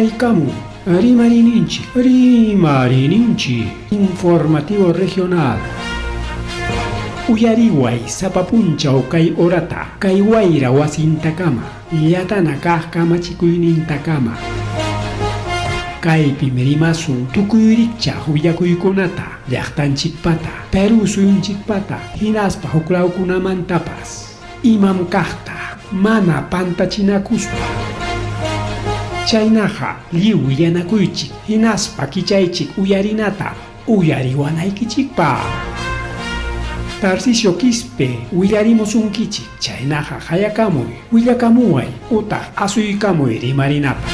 Qallarikamun Rimariyninchik, Rimariyninchik, Informativo Regional. Uyariway sapa punchaw kay horata, kay wayra wasintakama, llatana kaq kamachikuynintakama. Kaypim rimasun tukuy rikchaq willakuykunata, llaqtanchikpata, Perú suyunchikpata, hinaspa huklawkunamantapas. Imam kaqta mana pantachinakuspa. Chaynaqa lliw willanakuychik hinaspa kichaychik uyarinata uyariwanaykichikpaq. Tarcisio Quispe willarimusunkichik, chaynaqa qayakamuy, willakamuway utaq asuykamuy rimarinapaq.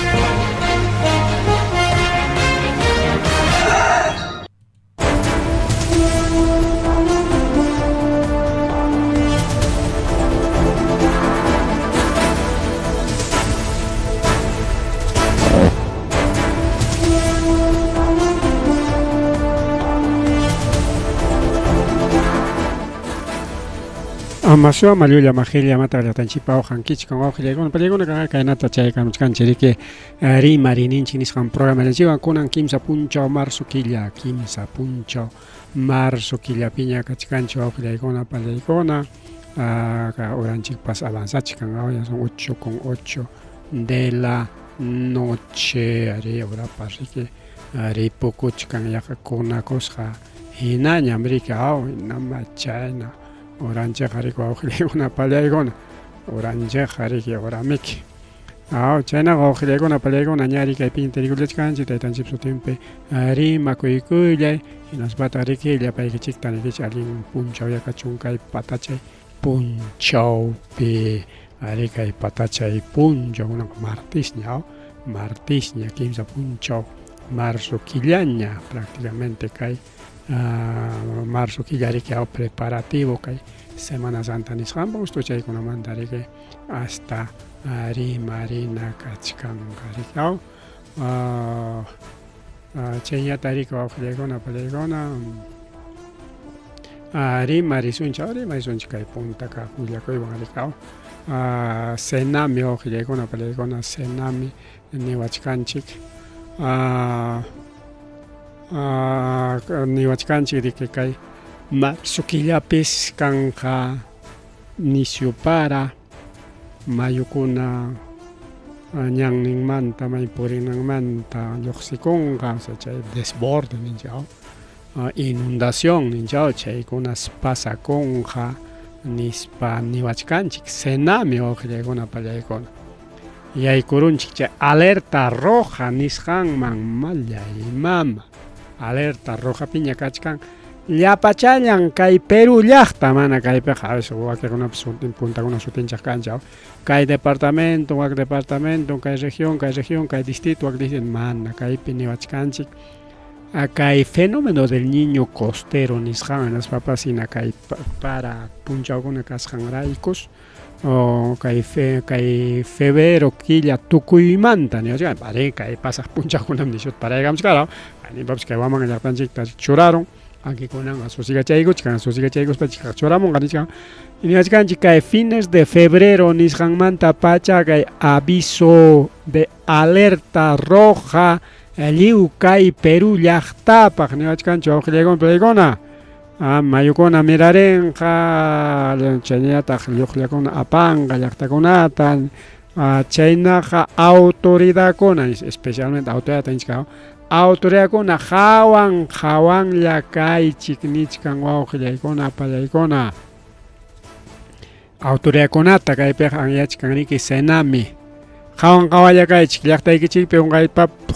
Amasua mallulla majilla mata llaqtanchikpa uqankichik wawqillaykuna pallaykuna kanqa kaynata chaykamuchkanchik riki Rimarininchik nisqan programallanchikwan kunan kimsa punchaw marzo killa, kimsa punchaw marzo killapiña kachkanchik wawqillaykuna pallaykuna, horanchikpas avanzachkan, ya son 8 con 8 de la noche, ari horapas riki ripukuchkan yaqa kunakusqa hinañam riki aw hinama chayna horanchikqa riki wawqillaykuna pallaykuna horanchikqa riki horamiki. Aw, chaynaqa wawqillaykuna pallaykuna ñari kaypiña tarikullachkanchik taytanchikpa sutinpi rimakuykullay, hinaspataq riki llapaykichikta nikichik allin punchawya kachun kay patachay punchawpi, ari kay patachay punchaw kunanqa martisña aw, martisña kimsa punchaw marzo killaña prácticamente kay marzo killa riki aw preparativo kay Semana Santa nisqanpa justo chaykunamanta riki hasta rimarina kachkanqa riki aw chayñata riki wawqillaykuna pallaykuna rimarisunchik aw rimarisunchik kay punta kaq willakuywan riki aw Senami wawqillaykuna pallaykuna Senami niwachkanchik niwachkanchik riki kay marzo killapis kanqa nisyu para mayukuna ñanninmanta may purinanmanta lluqsikunqa, o sea chay desborde ninchik aw, inundación ninchik aw, chaykunas pasakunqa nispa niwachkanchik. Senami wawqillaykuna pallaykuna yaykurunchik chay alerta roja nisqanman, mallay mama, alerta rojapiña kachkan llapachallan kay Perú llaqta, mana kaypiqa a veces wakikunapis sutin puntakuna sutinchaq kanchik aw, kay departamento, wak departamento, kay región, kay región, kay distrito, wak distrito, mana kaypi niwachkanchik kay fenómeno del niño costero nisqan hinaspapas hina kay para punchawkuna kasqanraykus kay fe, kay febrero killa tukuymanta niwachkan pare kay pasaq punchawkunam nishuta paraykamuchkara kayninpapas kay Huamanga llaqtanchikta churarun ankikunanqa susigachaykuchkan susigachaykuspa churamunqa nichkan niwachkanchik kay fines de febrero nisqanmanta pacha kay aviso de alerta roja lliw kay Perú llaqtapaq niwachkanchik wawqillaykuna pallaykuna Mayukuna mirarinqa, chaynallataq lluqllakuna apanqa llaqtakunata, chaynaqa autoridadkuna, especialmente autoridadta nichkan, autoridadkuna qawan qawanlla kaychik nichkan wawqillaykuna pallaykuna. Autoridadkunata kaypiqa anyachkan riki Senami. Qawan qawalla kaychik llaqtaykichikpi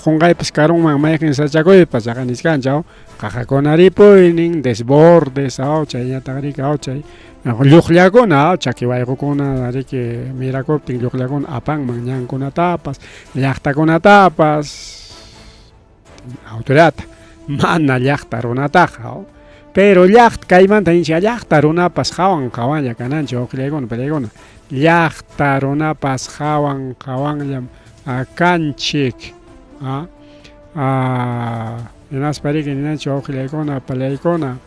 qunqaypas karunman mayqin sachakuypas yaqa nichkanchik aw qaqakuna ripuynin desbordes aw chayñataq riki aw chay lluqllakuna aw chaki wayqukuna riki mirakuptin lluqllakuna apanman ñankunatapas llaqtakunatapas autoridadta mana llaqta runataqa aw pero llaqta kaymanta ninchik llaqta runapas qawan qawanlla kananchik wawqillaykuna pallaykuna llaqta runapas qawan qawanllam kanchik hinaspa riki ninanchik wawqillaykuna pallaykuna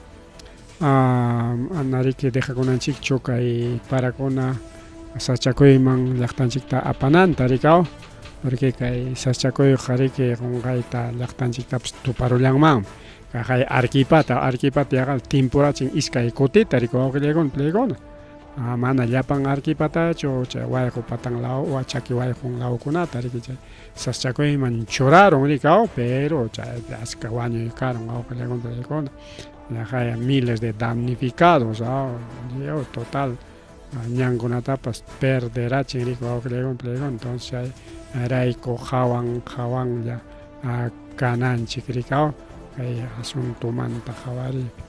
ana riki dejakunanchikchu kay parakuna sachakuyman llaqtanchikta apananta rikaw. Porque kay sasachakuyqa riki qunqayta llaqtanchiktapas tuparullanmanmi. Kaqay Arquipata, Arquipata yaqa timpurachin iskay kutita riki wawqillaykuna palaykuna. Mana llapan Arquipatachu chay wayqu patan law chaki wayqun lawkunata riki chay sasachakuyman churarun riki aw pero chaypi aska wañuy karun wawqillaykuna palaykuna. Yaqaya miles de damnificados aw lliw total ñankunatapas perderachin riki wawqillaykuna palaykuna entonces chay rayku qhawan qhawanlla kananchik riki aw kay asuntomanta qhawariypi.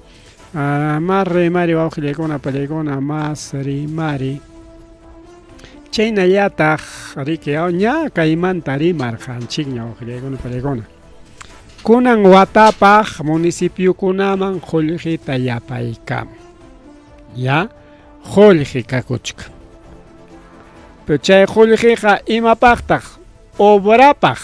Mas rimari wawqillaykuna palaykuna mas rimari chaynallataq riki aw ña kaymanta rimarqanchikña wawqillaykuna palaykuna. Kunan watapaq municipiokunaman qullqita yapaykamun. Ya qullqi kakuchkan. Pero chay qullqiqa imapaqtaq? Obrapaq.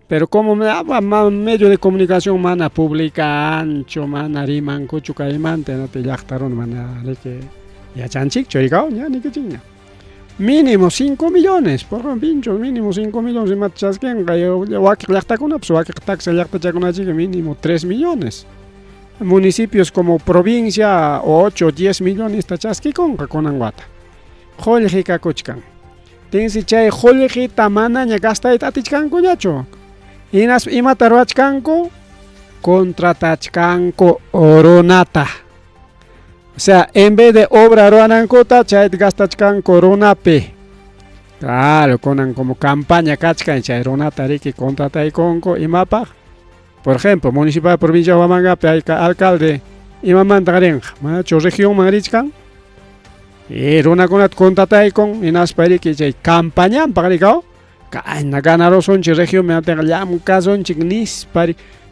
Pero como medio de comunicación mana publicanchu, mana rimankuchu kaymanta, llaqta runa mana riki yachanchikchu, rikaw ña nikichikña. Mínimo 5 millones, por pincho, mínimo 5 millones imata chaskinqa, wakiq llaqtakunapas, wakiq taksa llaqtachakunachika mínimo 3 millones. Municipios como provincia 8 o 10 millones ta chaskikunqa kunan wata. Qullqi kakuchkan. Tinsi chay qullqita manaña gastayta atichkankuñachu. Hinaspa imata ruwachkanku? Contratachkanku runata. O sea, en vez de obra ruwanankuta chayta gastachkanku runapi. Claro, kunan como campaña kachkan chay runata riki contrataykunku imapaq? Por ejemplo, municipal provincia de Huamangapi hay alcalde imamanta rinqa, manachu regionman richkan? Y runakunata contrataykun hinaspa riki chay campañanpaq rikaw kayna ganarusunchik regionmi atinqa llamkasunchik nispa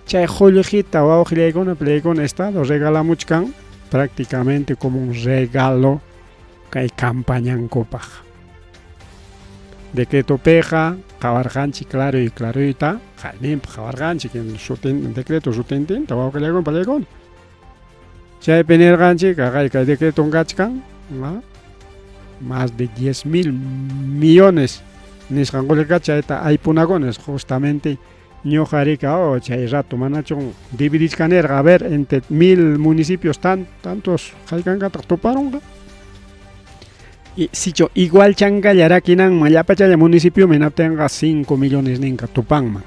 chay qullqita wawqillaykuna palaykuna estado regalamuchkan prácticamente como un regalo kay campañankupaq. Decretopiqa qhawarqanchik claro y claroyta qayninpaq qhawarqanchik sutin decreto sutintinta wawqillaykuna palaykuna. Chaypi nirqanchik kay kay decreto kachkan más de 10 mil millones nisqan qullqa chayta aypunakunas justamente ñuqa rika oh chay rato manachu dividichkanirqa a ver entre 1000 municipios tan tantos haykankataq tuparunqa. Y sichu igual chankalla rakinanman llapachalla municipiomi hinaptinqa 5 millones ninqa tupanman.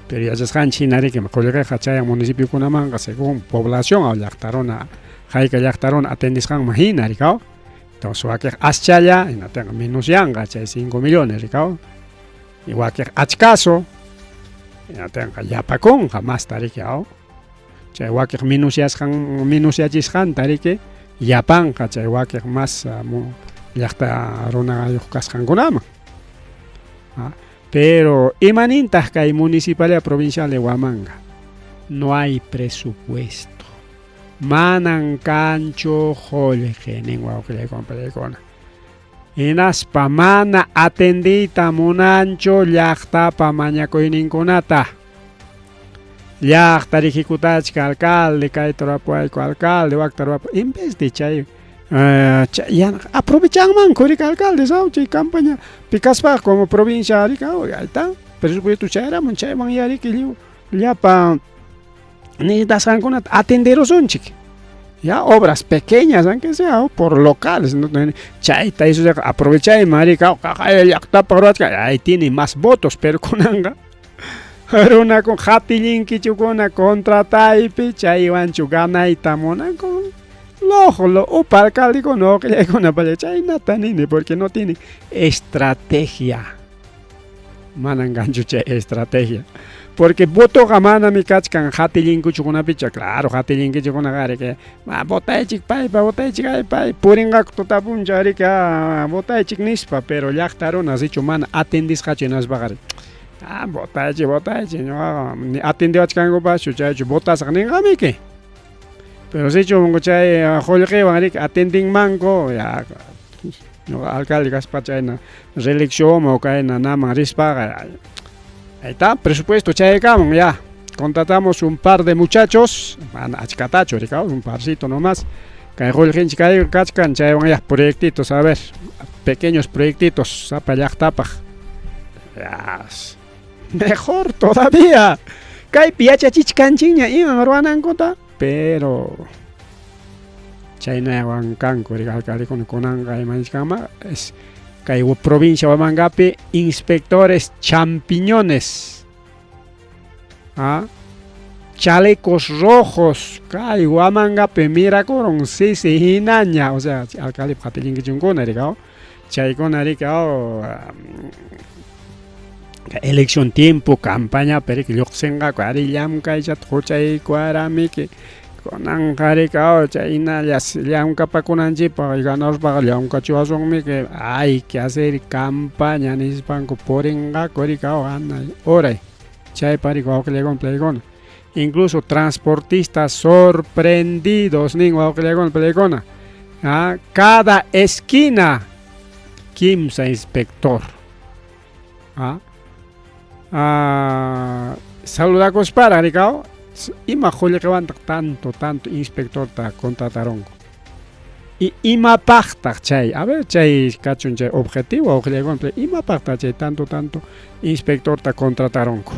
Pero yachasqanchik hina riki qullqiqa chayan municipiokunamanqa según población aw llaqta runa hayka llaqta runa atendisqanman hina rikaw. Entonces wakiq aschalla hinaptinqa menosyanqa chay 5 millones rikaw. Y wakiq achkaso hinaptinqa yapakunqa masta riki aw. Chay wakiq menusyasqan menusyachisqanta riki yapanqa chay wakiq mas llaqta runayuq kasqankunaman. Pero imanintaq kay municipalidad provincial de Huamanga? No hay presupuesto. Manan kanchu qullqi nin wawqillaykuna palaykuna. Hinaspa mana atendiyta munanchu llaqtapa mañakuyninkunata. Llaqta ejecutachka alcalde kayta ruwapuwayku alcalde wakta ruwapu en vez de chay aprovechanmanku riki alcaldes aw chay campaña pi kaspaqa como provincia riki ahí está presupuesto chayaramun chayman ya riki lliw llapa necesitasqankunata atenderusunchik. Ya obras pequeñas aunque sea por locales no chayta eso aprovechayman riki llaqtapaq ruwachkan ahí tiene más votos pero kunanqa runakuna hatillinkichukuna contrataypi chaywanchu ganayta munanku lojo upa alcaldekuna wawqillaykuna chaynata nini porque no tienen estrategia. Manan kanchu chay estrategia. Porque votoqa manami kachkan hatillinkuchukunapicha claro hatillinkichukunaqa riki votaychik paypa votaychik ay pay purinqaku tuta punchaw riki votaychik nispa pero llaqta runa sichu mana atendisqachu hinaspaqa votaychik votaychik ñuqaqa atendiwachkankupaschu chaychu votasaq ninqamiki. Pero sichu chay qullqiwan riki atendinmanku ya ñuqa alcalde kaspa chayna reelección o kayna naman rispaqa ahí está presupuesto chayaykamun ya contratamos un par de muchachos mana achkatachu rikaw un parcito nomás kay qullqinchik kachkan chaywan ya proyectitos a ver pequeños proyectitos sapa llaqtapaq. Yas. Mejor todavía. Kaypi yachachichkanchikña iman ruwanankuta, pero chaynawan kanku alcaldekuna kunanqa imanisqanma es kay provincia Huamangapi inspectores champiñones. ¿Ah? Chalecos rojos kay Huamangapi mirakurun sisi hinaña, o sea, alcalde qatillinkichunkuna rikaw. Chaykuna rikaw elección tiempo campaña pero lluqsinqaku ari llamkaychata huchaykuaramiki kunanqa rikaw chaynalla llamkapakunanchikpaq ganaspaqa llamkachiwasunmiki hay que hacer campaña nispanku purinqaku rikaw anay uray chaypa rikaw wawqillaykuna palaykuna incluso transportistas sorprendidos nin wawqillaykuna palaykuna ah, cada esquina kimsa inspector ah, ah, saludakusparaq rikaw ima qullqiwantaq tanto tanto inspectorta contrataronku y imapaqtaq chay a ver chay kachun chay objetivo wawqillaykuna imapaqtaq chay tanto tanto inspectorta contrataronku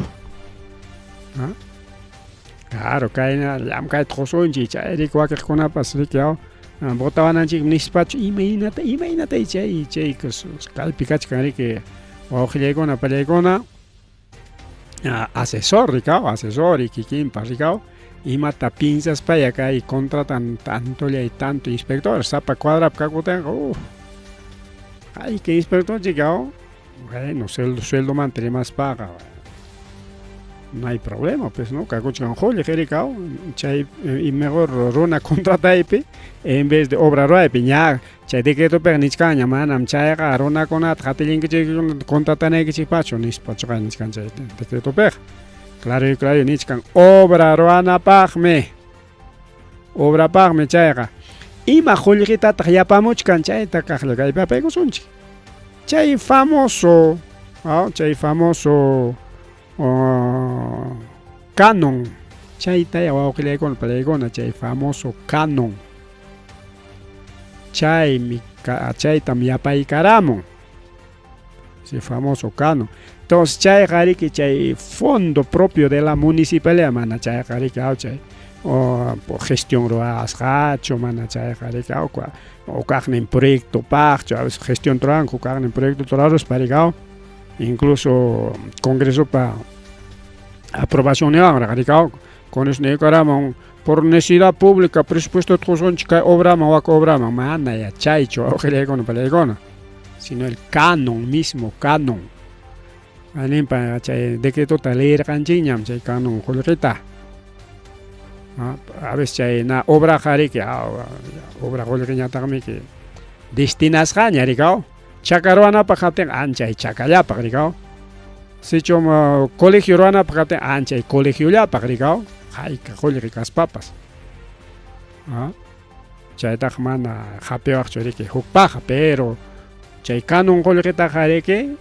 ah? Claro, kayna llamkayta qusunchik chay riki wakiqkunapas riki votawananchikmi nispachu imaynata imaynata chay chay kaypi kachkan riki wawqillaykuna pallaykuna asesor rikaw asesor y kikinpas rikaw imata piensaspaya kay contratan tantolla y tanto inspector sapa cuadrapi kakutinqa uff hayka inspector chikaw bueno sueldo sueldomanta rimaspaqa no hay problema pues no kakuchkan qullqi rikaw chay y mejor runa contrataypi en vez de obra ruwaypi ña chay decretopiqa nichkanña manam chayqa runakunata qatillinkichik contratanaykichikpachu nispa chuqa nichkan chay decretopiqa claro y claro nichkan obra ruwanapaqmi obrapaqmi chayqa ima qullqitataq yapamuchkan chayta kaqlla kaypi apaykusunchik chay famoso chay famoso canon chaytaya wawqillaykuna palaykuna chay famoso canon chaymi chaytam yapaykaramun ese famoso canon entonces chayqa riki chay fondo propio de la municipalidad mana chayqa riki chay o gestión ruwasqachu mana chayqa riki o kaqnin proyectopaqchu a veces gestión ruwanku kaqnin proyecto ruraspa rikaw incluso congresopa aprobacionninwanraq rikaw Congreso niykaramun por necesidad pública presupuesto qusunchik kay obraman wak obraman mana ya chaychu wawqillaykuna palaykuna sino el canon mismo canon aninpa chay decretota leerqanchikñam chay canon qullqita a veces chay na obraqa riki obra qullqiñataqmiki destinasqaña rikaw chaka ruwanapaq kaptinqa anchay chakallapaq rikaw sichum colegio ruwanapaq kaptinqa anchay colegiollapaq rikaw hayka qullqi kaspapas chaytaqa mana hapiwaqchu riki hukpaqqa pero chay canon qullqitaqa riki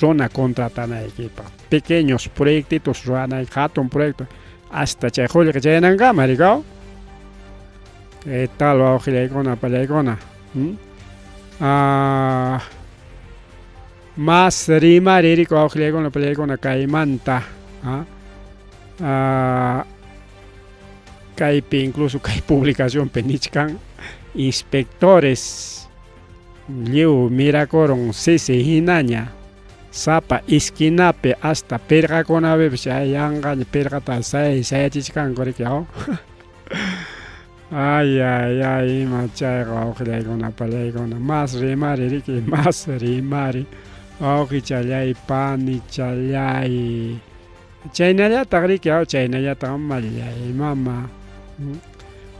runa contratanaykipaq pequeños proyectitos ruwanayki hatun proyecto hasta chay qullqi chayanankama rikaw ¿Qué tal wawqillaykuna pallaykuna? Ah, mas rimari riku wawqillaykuna pallaykuna kaymanta ah, ah, kaypi incluso kay publicacionpi nichkan inspectores lliw mirakurun sisi hinaña sapa esquinapi hasta pirqakunapipas chay yanqaña pirqata say sayachichkanku riki aw Ay, ay, ay, ima chayqa wawqillaykuna pallaykuna mas rimari riki mas rimari wawqichallay panichallay chaynallataq riki aw chaynallataq mallay mama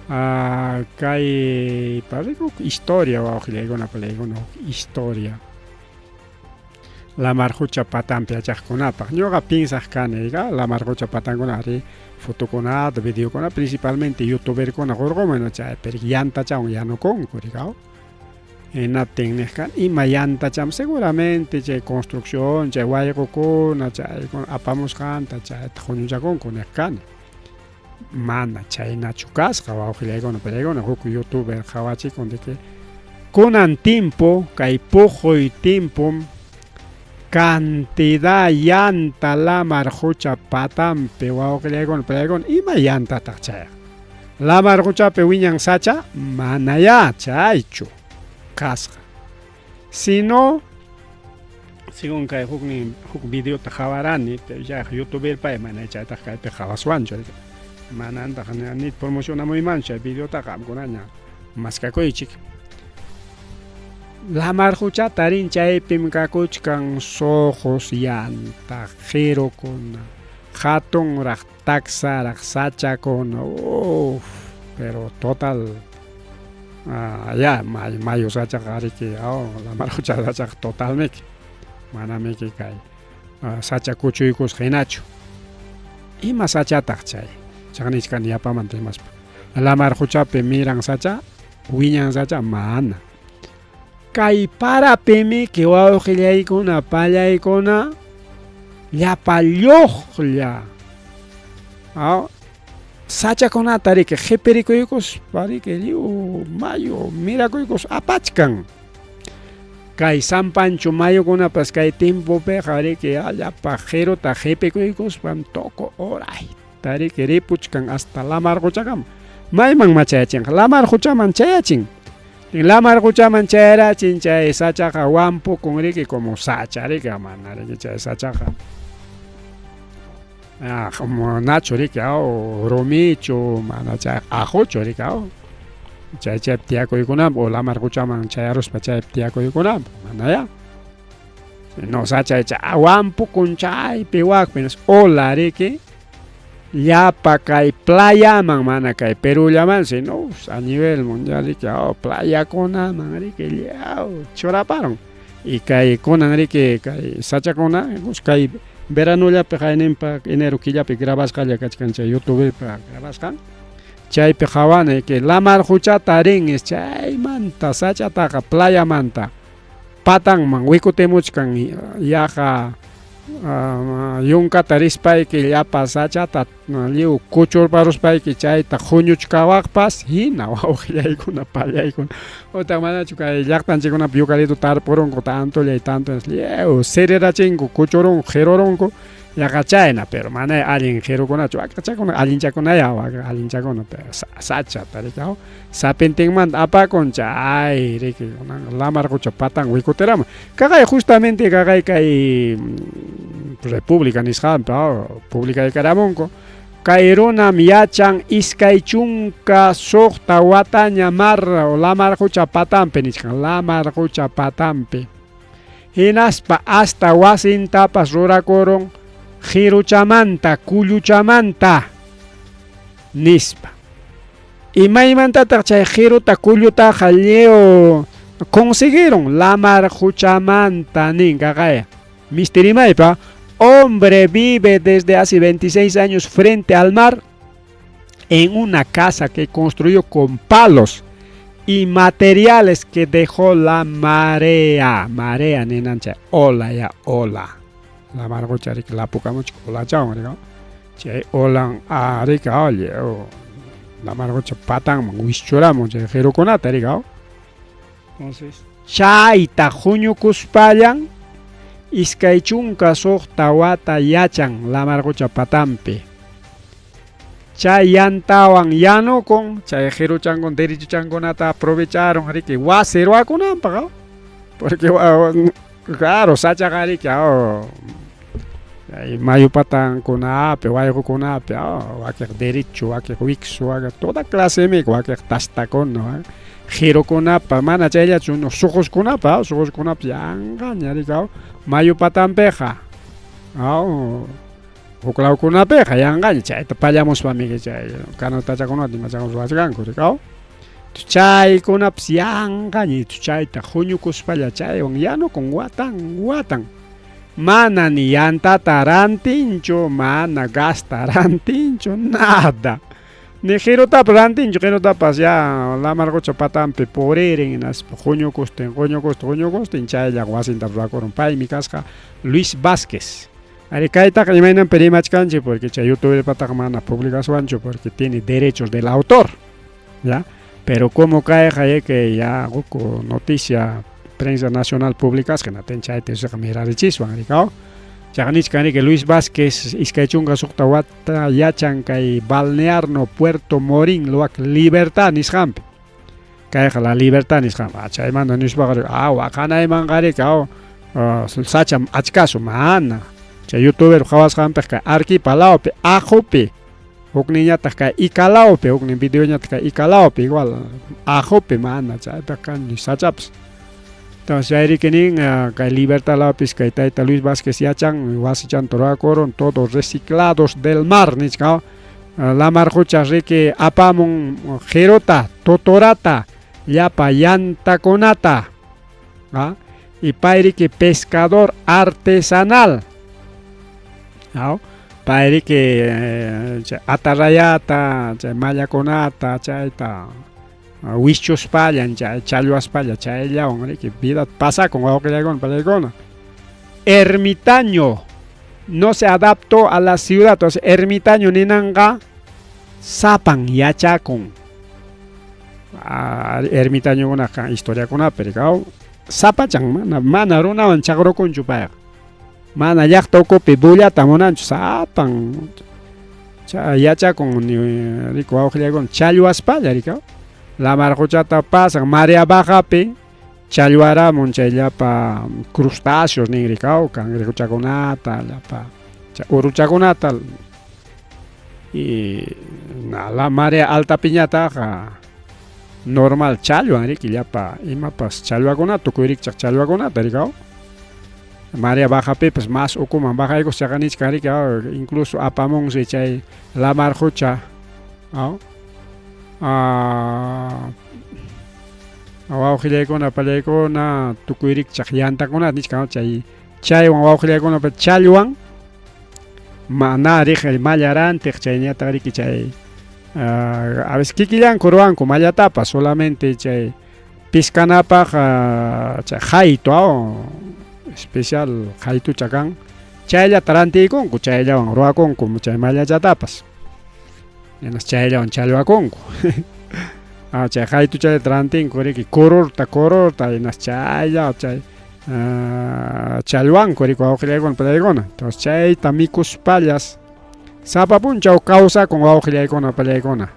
ah, kay parece historia wawqillaykuna pallaykuna historia lamar qucha patanpi yachaqkunapaq ñuqa piensaq kani lamar qucha patankuna ari fotokunata videokuna principalmente youtuberkuna hurqumun chaypi yantachawan yanukunku rikaw hinaptin niq kani ima yantacham seguramente chay construcción chay wayqukuna chaykuna apamusqanta chayta huñuchakunku niq kani mana chaynachu kasqa wawqillaykuna pallaykuna huk youtuber qhawachikun de que kunan timpo kay puquy timpom Cantidad yanta lamar qucha patanpi wawqillaykuna pallaykuna ima yantataq chayqa? Lamar quchapi wiñan sacha manayá chaychu kasqa. Sino según kay huknin huk videota qhawarani chayqa youtuberpa mana chaytaq kaypi qhawaswanchu manantaq ni promocionamuymanchu chay videotaqa qamkunaña maskakuychik. Lamar quchata rin chaypim kakuchkan suqus yanta qirukuna hatunraq taksaraq sachakuna uff pero total ya mayu sachaqa riki lamar qucha sachaqa totalmiki manamiki kay sacha kuchuykusqa hinachu. Ima sachataq chay? Chayqa nichkani yapamanta rimaspa. Lamar quchapi miran sacha, wiñan sacha mana. Kay parapimiki wawqillaykuna pallaykuna llapa lluqlla sachakunata riki qhipirikuykuspa riki lliw mayu mirakuykus apachkan. Kay San Pancho mayukunapas kay timpupiqa riki llapa qiruta qhipikuykuspam tuku urayta riki ripuchkan hasta lamar quchakama. Maymanmá chayachinqa? Lamar quchaman chayachin. Lamar quchaman chayarachin chay sachaqa wampukun riki como sacha riki mana riki chay sachaqa. Nachu riki aw rumichu mana chay aquchu riki aw chay chaypi tiyakuykunanpaq o lamar quchaman chayaruspa chaypi tiyakuykunanpaq manayá no sacha chay wampukun chaypi wakpi ola riki llapa kay playaman mana kay Perullaman sino a nivel mundial riki aw playakunaman riki lliw churaparun. Y kay kunan riki kay sachakuna kay veranollapi qayninpa enero killapi grabasqalla kachkan chay YouTubepa grabasqan chaypi qhawani que lamar quchata rin chaymanta sachataqa playamanta patanman wikutimuchkan yaqa yunkata rispayki llapa sachata lliw kuchurparuspayki chayta huñuchkawaqpas hina wawqillaykuna pallaykuna utaq manachu kay llaqtanchikkunapi yucalito tarpurunku tantollay tanto lliw sirirachinku kuchurunku qirurunku yaqa chayna pero mana allin qirukunachu wakachakuna allinchakunaya waka allinchakuna pero sacha tarikaw sapintinmanta apakun chay riki lamar qucha patan wikutiramun kaqay justamente kaqay kay República nisqanpi publicaykaramunku kay runam yachan 26 wataña mar o lamar qucha patanpi nichkan lamar qucha patanpi hinaspa hasta wasintapas rurakurun qiruchamanta kulluchamanta nispa. Imaymantataq chay qiruta kullutaqa lliw conseguiron lamar quchamanta nin kaqaya. Mistirimaypa, hombre vive desde hace 26 años frente al mar en una casa que construyó con palos y materiales que dejó la marea. Marea ninancha, ola ya, ola. Lamar qucha riki lapukamuchka olachawan riki. Chay olan riki lamar qucha patanman wischuramun chay qirukunata riki. Entonces, chayta huñukuspallan 26 wata yachan lamar qucha patanpi. Chay yantawan yanukun, chay qiruchankuna derechuchankunata aprovecharon riki wasi ruwakunanpaq, porque claro sachaqa riki mayu patankunapi wayqukunapi wakiq derecho wakiq wiksu wakiq toda clasemi wakiq tastakuna qirukunapa mana chayllachu suquskunapa suquskunapa yanqaña riki mayu patanpiqa huklawkunapiqa yanqaña chayta pallamuspamiki chay canotachakunata imachakunata ruwachkanku riki chaykunapas yanqaña chayta huñukuspalla chaywan yanukun watan watan mana ni yantata rantinchu mana gasta rantinchu nada ni qirutapas rantinchu qirutapas ya lamar qucha patanpi puririn hinaspa huñukustin huñukustin huñukustin chaylla wasinta rurakurun paymi kasqa Luis Vázquez. Ari kaytaqa imaynanpi rimachkanchik porque chay youtuberpataqa mana publicaswanchu porque tiene derechos del autor, ¿ya? Pero como kayqa que ya huku noticia Prensa nacional publicasqa natin chayta usaqa mirarichiswan rikaw. Chaqa nichkan riki Luis Vázquez 26 wata yachan kay Balnearno Puerto Morín Luwak Libertad nisqanpi. Kayqa La Libertad nisqanpi. Ah, chaymanta nispaqa ah, waqanaymanqa riki aw sacha achkasu mana. Chay youtuber qhawasqanpiq kay Arquipa lawpi Ajopi hukninñataq kay Icalawpi huknin videoñataq kay Icalawpi igual Ajopi mana chaypiqa kan ni sachapas. Entonces chay riki nin kay Libertad lawpis kay tayta Luis Vázquez yachan wasichanta rurakurun todo reciclados del mar nichkan lamar qucha riki apamun qiruta totorata llapa yantakunata ¿ah? Y pay riki pescador artesanal ¿ah? Pay riki chay atarrayata chay mallakunata chayta wischuspallan chay challwaspalla chayllawan riki vida pasakun wawqillaykuna pallaykuna. Ermitaño no se adaptó a la ciudad, entonces ermitaño ninanqa sapan yachakun. Ermitañokunaqa historiakunapi rikaw sapachan mana mana runawan chaqrukunchu payqa. Mana llaqta ukupi bullata munanchu sapan yachakun riku wawqillaykuna challwaspalla rikaw. Lamar quchata pasan marea bajapi challwaramun chay llapa crustáceos nin rikaw cangrejochakunata llapa chay uruchakunata y la marea altapiñataqa normal challwan riki llapa imapas challwakunata tukuy rikchaq challwakunata rikaw. Marea bajapipas mas ukuman bajaykus chaqa nichkan riki incluso apamunsi chay lamar qucha wawqillaykuna pallaykuna tukuy rikchaq yantakunata nichkan chay chaywan wawqillaykuna challwan mana riq malla rantiq chayñataq riki chay a veces kikillanku ruwanku mallatapas solamente chay piscanapaq chay qaytu especial qaytucha kan chayllata rantiykunku chayllawan ruwakunku chay mallachatapas hinas chayllawan challwakunku chay qaytuchallata rantinku riki kururta kururta hinas chayllawan chay challwanku riki wawqillaykuna pallaykuna entonces chayta mikuspallas sapa punchaw kawsakun wawqillaykuna pallaykuna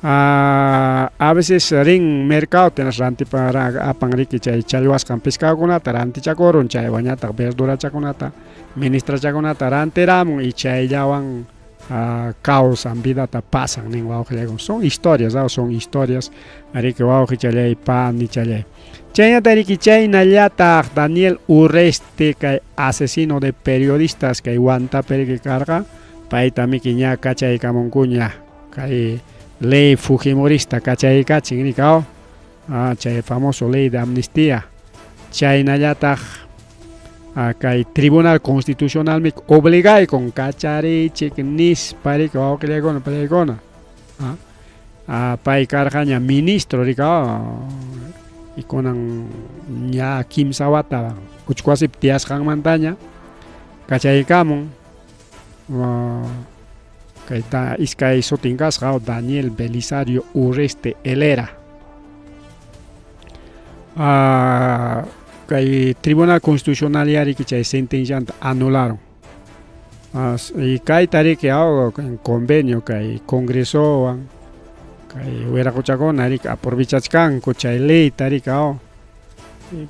a veces rin mercado hinas rantipa apan riki chay challwasqan pescadokunata rantichakurun chaywanñataq verdurachakunata ministrachakunata rantiramun y chayllawan kawsan vidata pasan nin wawqillaykuna son historias son historias riki wawqichallay panichallay chaynata riki chaynallataq Daniel Urresti kay asesino de periodistas kay Huantapi riki karqa payta miki ña kachaykamunkuña kay ley fujimorista kachaykachin rikaw chay famoso ley de amnistía chaynallataq kay Tribunal Constitucionalmi obligaykun kacharichik nispa riki wawqillaykuna pallaykuna pay karqaña ministro rikaw y kunan ña kimsa wata uchku wasipi tiyasqanmantaña kachaykamun kayta iskay sutin kasqa Daniel Belisario Urresti Elera kay Tribunal Constitucional yariki chay sentencianta anularon y kayta riki convenio kay Congresowan kay wiraquchakuna riki aprovechachkanku chay leyta riki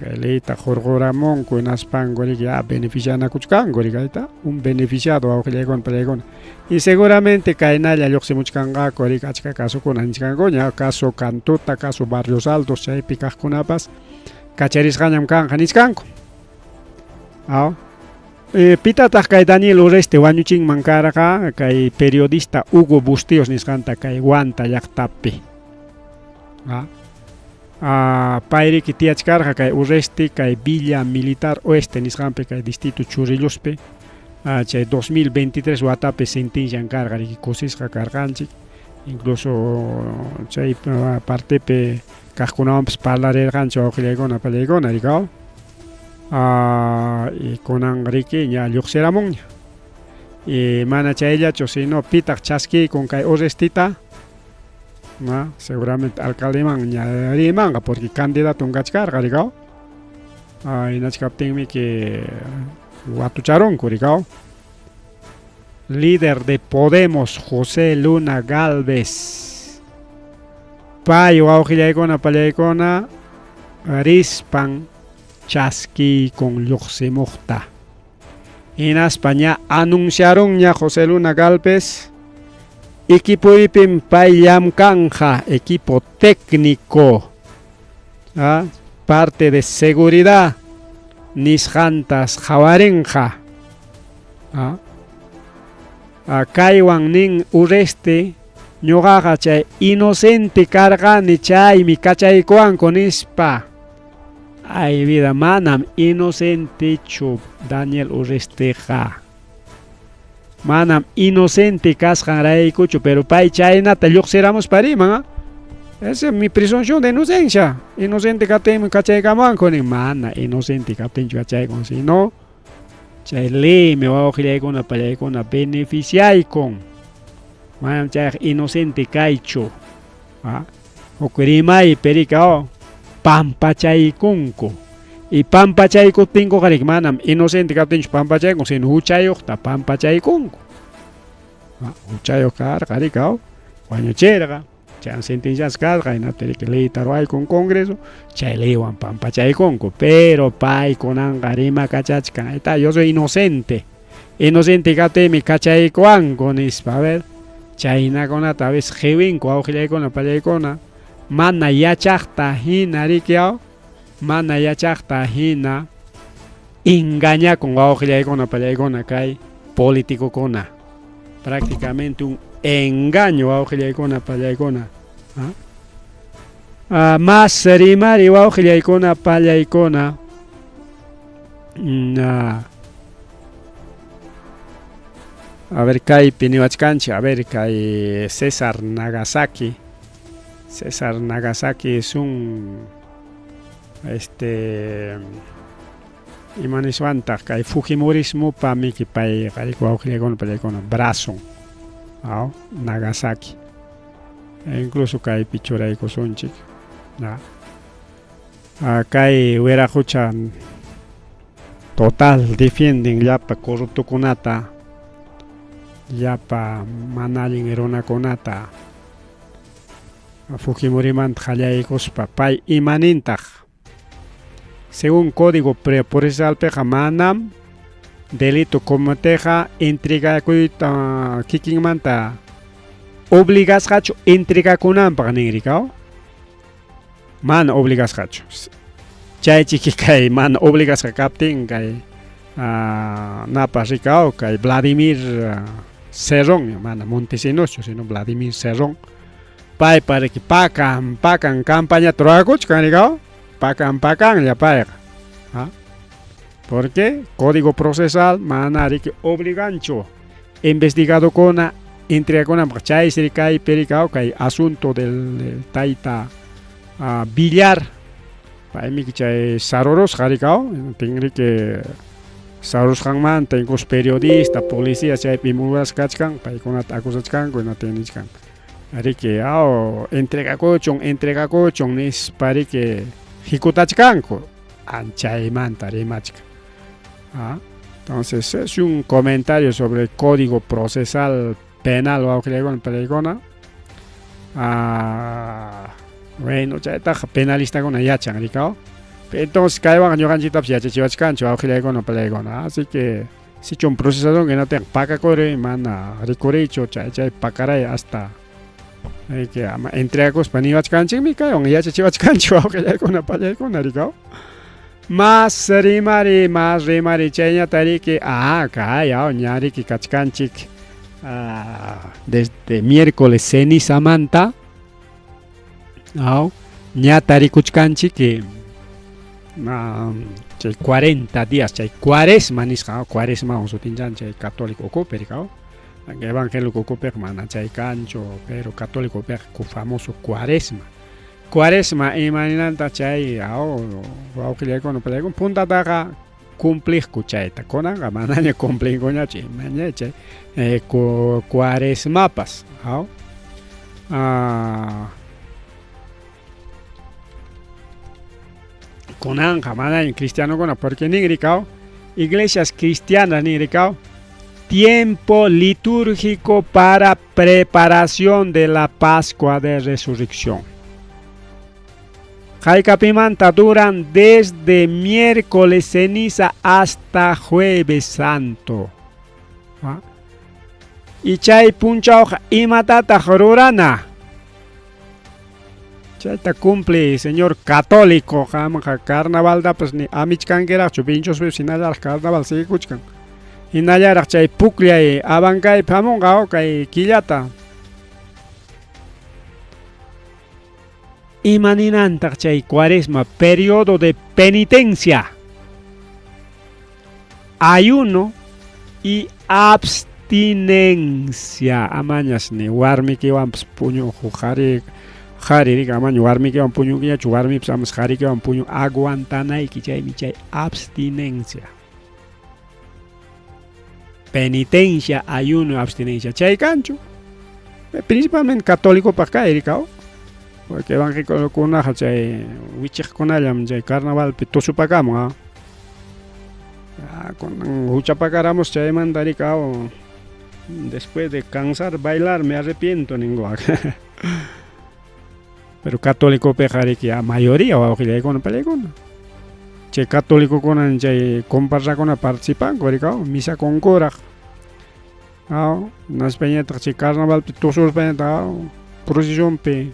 kay leyta hurquramunku hinaspanku riki ya beneficianakuchkanku riki kayta un beneficiado wawqillaykuna pallaykuna y seguramente kaynalla lluqsimuchkanqaku riki achka casokuna nichkankuña caso Cantuta caso Barrios Altos chaypi kaqkunapas kacharisqañam kanqa nichkanku. Pitataq kay Daniel Urresti wañuchinman karqa kay periodista Hugo Bustíos nisqanta kay Huanta llaqtapi. Pay riki tiyachkarqa kay Urresti kay Villa Militar Oeste nisqanpi kay distrito Chorrilospi chay 2023 watapi sentencian karqa riki kusisqa karqanchik incluso chay partepi kaqkunawanpas parlarirqanchik wawqillaykuna pallaykuna rikaw y kunan riki ña lluqsiramunña y mana chayllachu sino pitaq chaskiykun kay Urrestita. Na, seguramente alcaldeman ña rimanqa porque candidaton kachkarqa rikaw. Hinachkaptinmi que watucharunku rikaw. Líder de Podemos, José Luna Galvez. Pay wawqillaykuna pallaykuna rispan chaskiykun lluqsimuqta. Hinaspa ña anunciarunña José Luna Galvez equipoypim pay llamkanqa, equipo técnico, ¿ah? Parte de seguridad nisqantas qhawarinqa. ¿Ah? Kaywan nin Urresti, ñuqaqa chay inocente karqani chaymi kachaykuwanku nispa. Ay vida, manam inocentechu Daniel Urrestiqa. Manam inocente kasqanraykuchu, pero pay chaynata lluqsiramuspa riman, ¿ah? Esa es mi presunción de inocencia. Inocente kaptinmi kachaykamuwanku nin. Mana inocente kaptinchu kachaykun, sino chay leymi wawqillaykuna pallaykuna beneficiaykun. Manam chayqa inocente kaychu. ¿Ah? Huk rimaypi rika pampachaykunku. Y pampachaykuptinkuqa riki manam inocente kaptinchu pampachaykun, sino huchayuqta pampachaykunku. Huchayuq karqa rika wañuchirqa. Chay sentenciasqa karqa, hinaptin riki leyta ruwaykun Congreso, chay leywan pampachaykunku. Pero paykunanqa rimakachachkan, ahí está, yo soy inocente. Inocente kaptinmi kachaykuwanku nispa. A ver, chaynakunata a veces qiwinku wawqillaykuna pallaykuna, mana yachaqta hina riki mana yachaqta hina engañakun wawqillaykuna pallaykuna kay politicokuna. Prácticamente un engaño wawqillaykuna pallaykuna. ¿Ah? Más rimari wawqillaykuna pallaykuna. A ver, kaypi niwachkanchik, a ver, kay César Nagasaki. César Nagasaki es un ima niswantaq kay Fujimorismopa miki payqa wawqillaykuna pallaykuna brazon. Aw, Nagasaki. E incluso kaypi churaykusunchik. Kay wiraqucha total defienden llapa corruptokunata, llapa mana allin runakunata. Fujimorimanta qallaykuspa pay imanintaq? Según Código Procesal manam delito cometeqa entregakuyta kikinmanta obligasqachu entregakunanpaq nin rikaw. Mana obligasqachu. Chay chiki kay mana obligasqa kaptin kay napas rikaw kay Vladimir Cerrón, mana Montesinoschu, sino Vladimir Cerrón. Paypa riki pakan pakan campañata rurakuchkan rikaw. Pakan pakanlla payqa. ¿Ah? Porque Código Procesal mana riki obliganchu investigadokuna entregakunanpaq chaysi kaypi rikaw kay asunto del tayta Villar. Paymi chay sarurusqa rikaw, tinriki sarusqanmanta incluso periodista, policía chaypi involucrasqa kachkan, paykunata acusachkanku hinaptin nichkan. Riki aw entregakuchun, entregakuchun nispa riki hikutachkanku. Anchaymanta rimachkan. ¿Ah? Entonces es un comentario sobre el Código Procesal Penal wawqillaykuna pallaykuna. Bueno, chaytaqa penalistakuna yachan rikaw. Entonces kaywanqa ñuqanchiktapas yachachiwachkanchik wawqillaykuna pallaykuna. Así que sichum procesador hinaptinqa pakakuri mana rikuriychu chay chay pakaray hasta que ama entregakuspa niwachkanchikmi kaywan yachachiwachkanchik wawqillaykuna pallaykuna rikaw. Mas rimari chayñata riki kay ña riki kachkanchik desde miércoles cenizamanta ña tarikuchkanchik chay 40 días chay cuaresma nisqa cuaresma sutinchan chay católico ukupi rikaw. Evangélico ukupiqa mana chay kanchu, pero católico upiqa famoso cuaresma. Cuaresma imaninanta chay wawqillaykuna pallaykuna puntataqa cumpliqku chayta, kunanqa manaña cumplinkuñachu imaña chay cuaresmapas. Ah, kunanqa manaña cristianokuna porque nin rikaw iglesias cristianas nin rikaw tiempo litúrgico para preparación de la Pascua de Resurrección. Haykapimanta duran desde miércoles ceniza hasta jueves santo. Y chay punchawqa imatataq rurana? Chayta cumple, señor católico, qamqa carnavaltapas ni amichkankiraqchu, vinchospipis hinallaraq carnaval siguikuchkan. Hinallaraq chay pukllay abankaypi hamunqa kay killata. Ima ninantaq chay cuaresma? Periodo de penitencia, ayuno y abstinencia. Amañas ni warmikiwanpas puñu qhari qhari riki amaña warmikiwan puñunkiñachu, warmipas amas qharikiwan puñu aguantanayki, chaymi chay abstinencia. Penitencia, ayuno, abstinencia. Chay kanchu. Principalmente católicopaq kay rikaw. Porque evangélicokunaqa chay wichiqkunallam chay carnavalpi tusupakamun. Ah, kunan huchapakaramus chaymanta rikaw. Después de cansar bailar me arrepiento ninku. Pero católicopiqa riki mayoría wawqillaykuna palaykuna. Chay católicokuna chay comparsakuna participanku rikaw misa kunkuraq. Aw, hinaspañataq chay carnavalpi tususpañataq procesionpi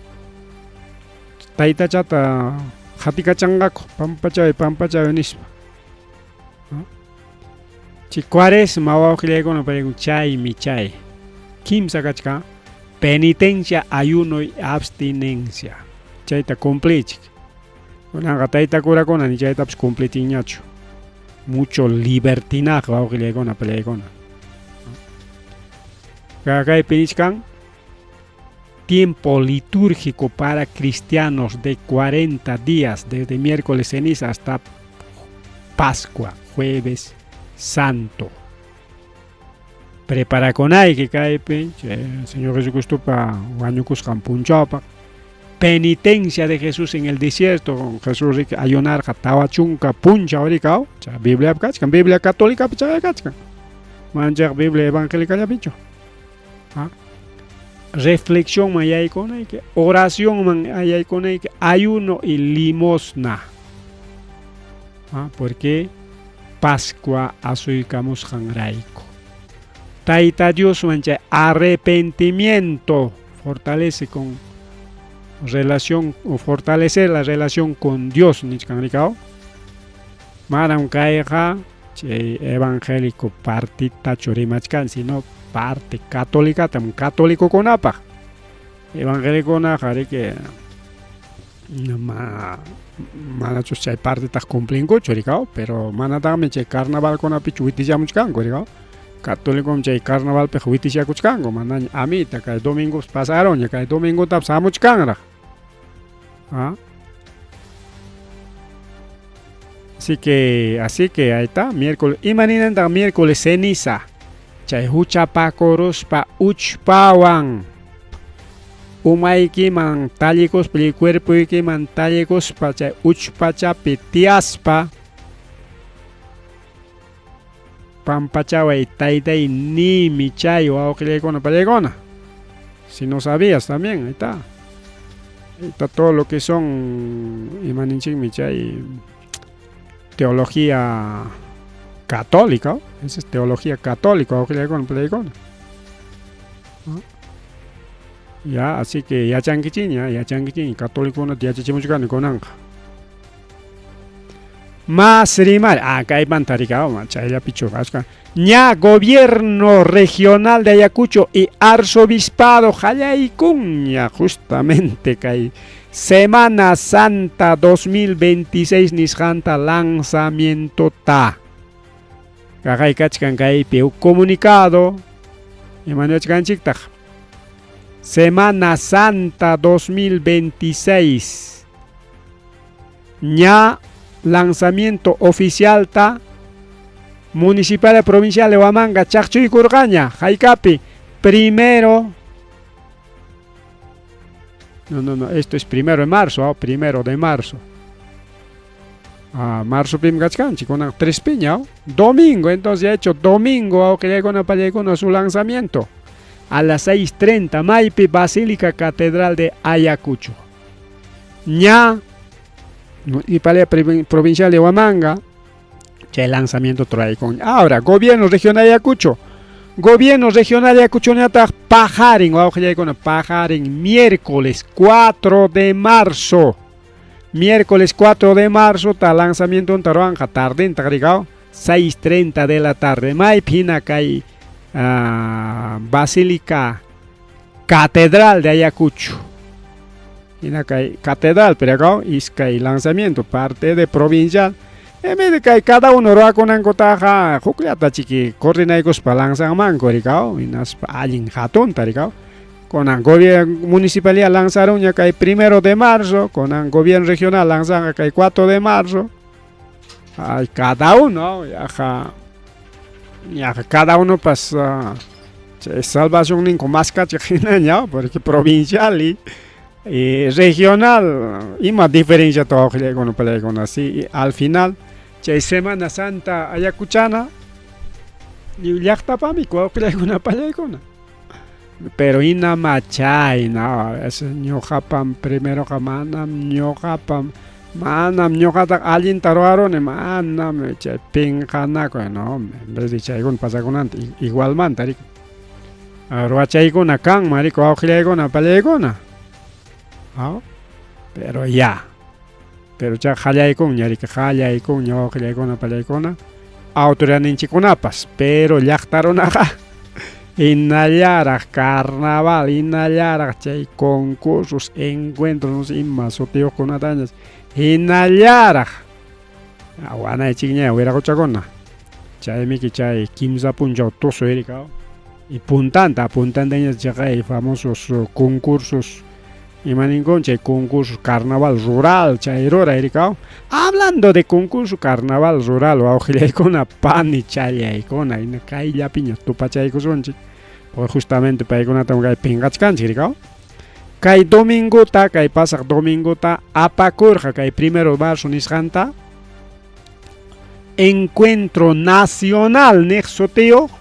taytachata qatikachanqaku pampachay pampachay nispa. Chay cuaresma wawqillaykuna palaykuna chaymi chay. Kimsa kachkan penitencia, ayuno y abstinencia. Chayta cumplichik. Kunanqa tayta curakuna ni chaytapas cumplitinñachu. Mucho libertinaje wawqillaykuna palaykuna. Kaypi nichkan tiempo litúrgico para cristianos de 40 días, desde miércoles ceniza hasta Pascua, jueves santo. Preparakunayki kaypi, Señor Jesucristopa wañukusqan punchawpaq. Penitencia de Jesús en el desierto, Jesús riki ayunarqa tawa chunka punchaw rikaw, chay Bibliapi kachkan, Biblia católicapi chay kachkan. Manchaq Biblia evangélicallapichu. Reflexiónman yaykunayki, oraciónman yaykunayki, ayuno y limosna. Porque Pascua asuykamusqanrayku. Tayta Dioswan chay arrepentimiento fortalece con relación o fortalecer la relación con Dios nichkan rikaw. Manam kayqa chay evangélico partitachu rimachkan, sino parte católicatam católicokunapaq. Evangélicokunaqa riki ma manachus chay partetaq cumplinkuchu rikaw, pero manataqmi chay carnavalkunapichu witillamuchkanku rikaw. Católicom chay carnavalpiqa witishakuchkanku, manaña amita kay domingos pasaronña, kay domingotapas hamuchkanraq. ¿Ah? Así que ahí está, miércoles. Ima ninantaq miércoles ceniza. Chay huchapakuruspa uchpawan umaykiman tallikuspa, cuerpoykiman tallikuspa chay uchpachapi tiyaspa pampachaway taytay nimi chay wawqillaykuna palaykuna. Si no sabías también, ahí está. Ahí está todo lo que son ima ninchikmi chay teología católica, esa es teología católica, wawqillaykuna palaykuna. Ya, así que yachankichikña, yachankichikña, católicokuna yachachimuchkani kunanqa. Más rimar, kaymanta rikaw, chayllapichu achka. Ña gobierno regional de Ayacucho y arzobispado qallaykunña justamente kay Semana Santa 2026 nisqanta lanzamiento ta. Kaqay kachkan kaypi huk comunicado ima niwachkanchiktaq. Semana Santa 2026. Ña lanzamiento oficial ta municipal y provincial de Huamanga chaqchuykurqaña haykapi 1 No, no, no, esto es primero de marzo, primero de marzo. Ah, marzopim kachkanchik, kunan trespiña, domingo, entonces ya hecho domingo, awqillaykuna pallaykuna su lanzamiento. A las 6:30, maypi Basílica Catedral de Ayacucho. Ña, Municipalidad Provincial de Huamanga, chay lanzamiento trae con. Ahora, Gobierno Regional de Ayacucho. Gobierno Regional de Ayacucho ñataq paqarin, wawqillaykuna, paqarin miércoles 4 de marzo. Miércoles 4 de marzo ta lanzamientonta ruwanqa tardentaq rikaw 6:30 de la tarde. Maypi hina kay Basílica Catedral de Ayacucho. Hina kay catedral, pero acá iskay lanzamiento parte de provincial. En vez de kay cada uno ruwakunankutaqa hukllata chiki coordinaykuspa lanzanmanku rikaw, hinaspa allin hatunta rikaw. Kunan gobierno municipalidad lanzaruña kay 1 de marzo, kunan gobierno regional lanzanqa kay 4 de marzo. Ay, cada uno, yaqa, yaqa cada uno pas chay salvación ninku maskachiq hinaña, porque provincial y regional, ima diferencia wawqillaykuna pallaykuna, sí, al final chay Semana Santa Ayacuchana lliw llaqtapami wawqillaykuna pallaykuna. Pero hinama chay, no, es ñuqapam primeroqa manam ñuqapam, manam ñuqataqa allinta ruwaruni, manam chay pinqanakuy, no, en vez de chaykuna pasakunanta igualmanta riki. Ruwachaykuna kanman riki wawqillaykuna pallaykuna. Pero ya. Pero chay qallaykunña riki, qallaykunña wawqillaykuna pallaykuna, autoridadninchikkunapas, pero llaqta runaqa hinallaraq carnaval, hinallaraq chay concursos, encuentros, no sé ima sutiyuqkunatañas, hinallaraq wanaychikña wiraquchakuna. Chaymiki chay kimsa punchaw tusuy rikaw. Y puntanta, puntantaña chaqay famosos concursos, ima ninkun chay concurso carnaval rural, chay ruray rikaw. Hablando de concurso carnaval rural, wawqillaykuna pani challaykuna, hina kayllapiña tupachaykusunchik, porque justamente paykunatam kay pinqachkanchik rikaw. Kay domingota, kay pasaq domingota apakurqa kay 1 de marzo nisqanta Encuentro Nacional niq sutiyuq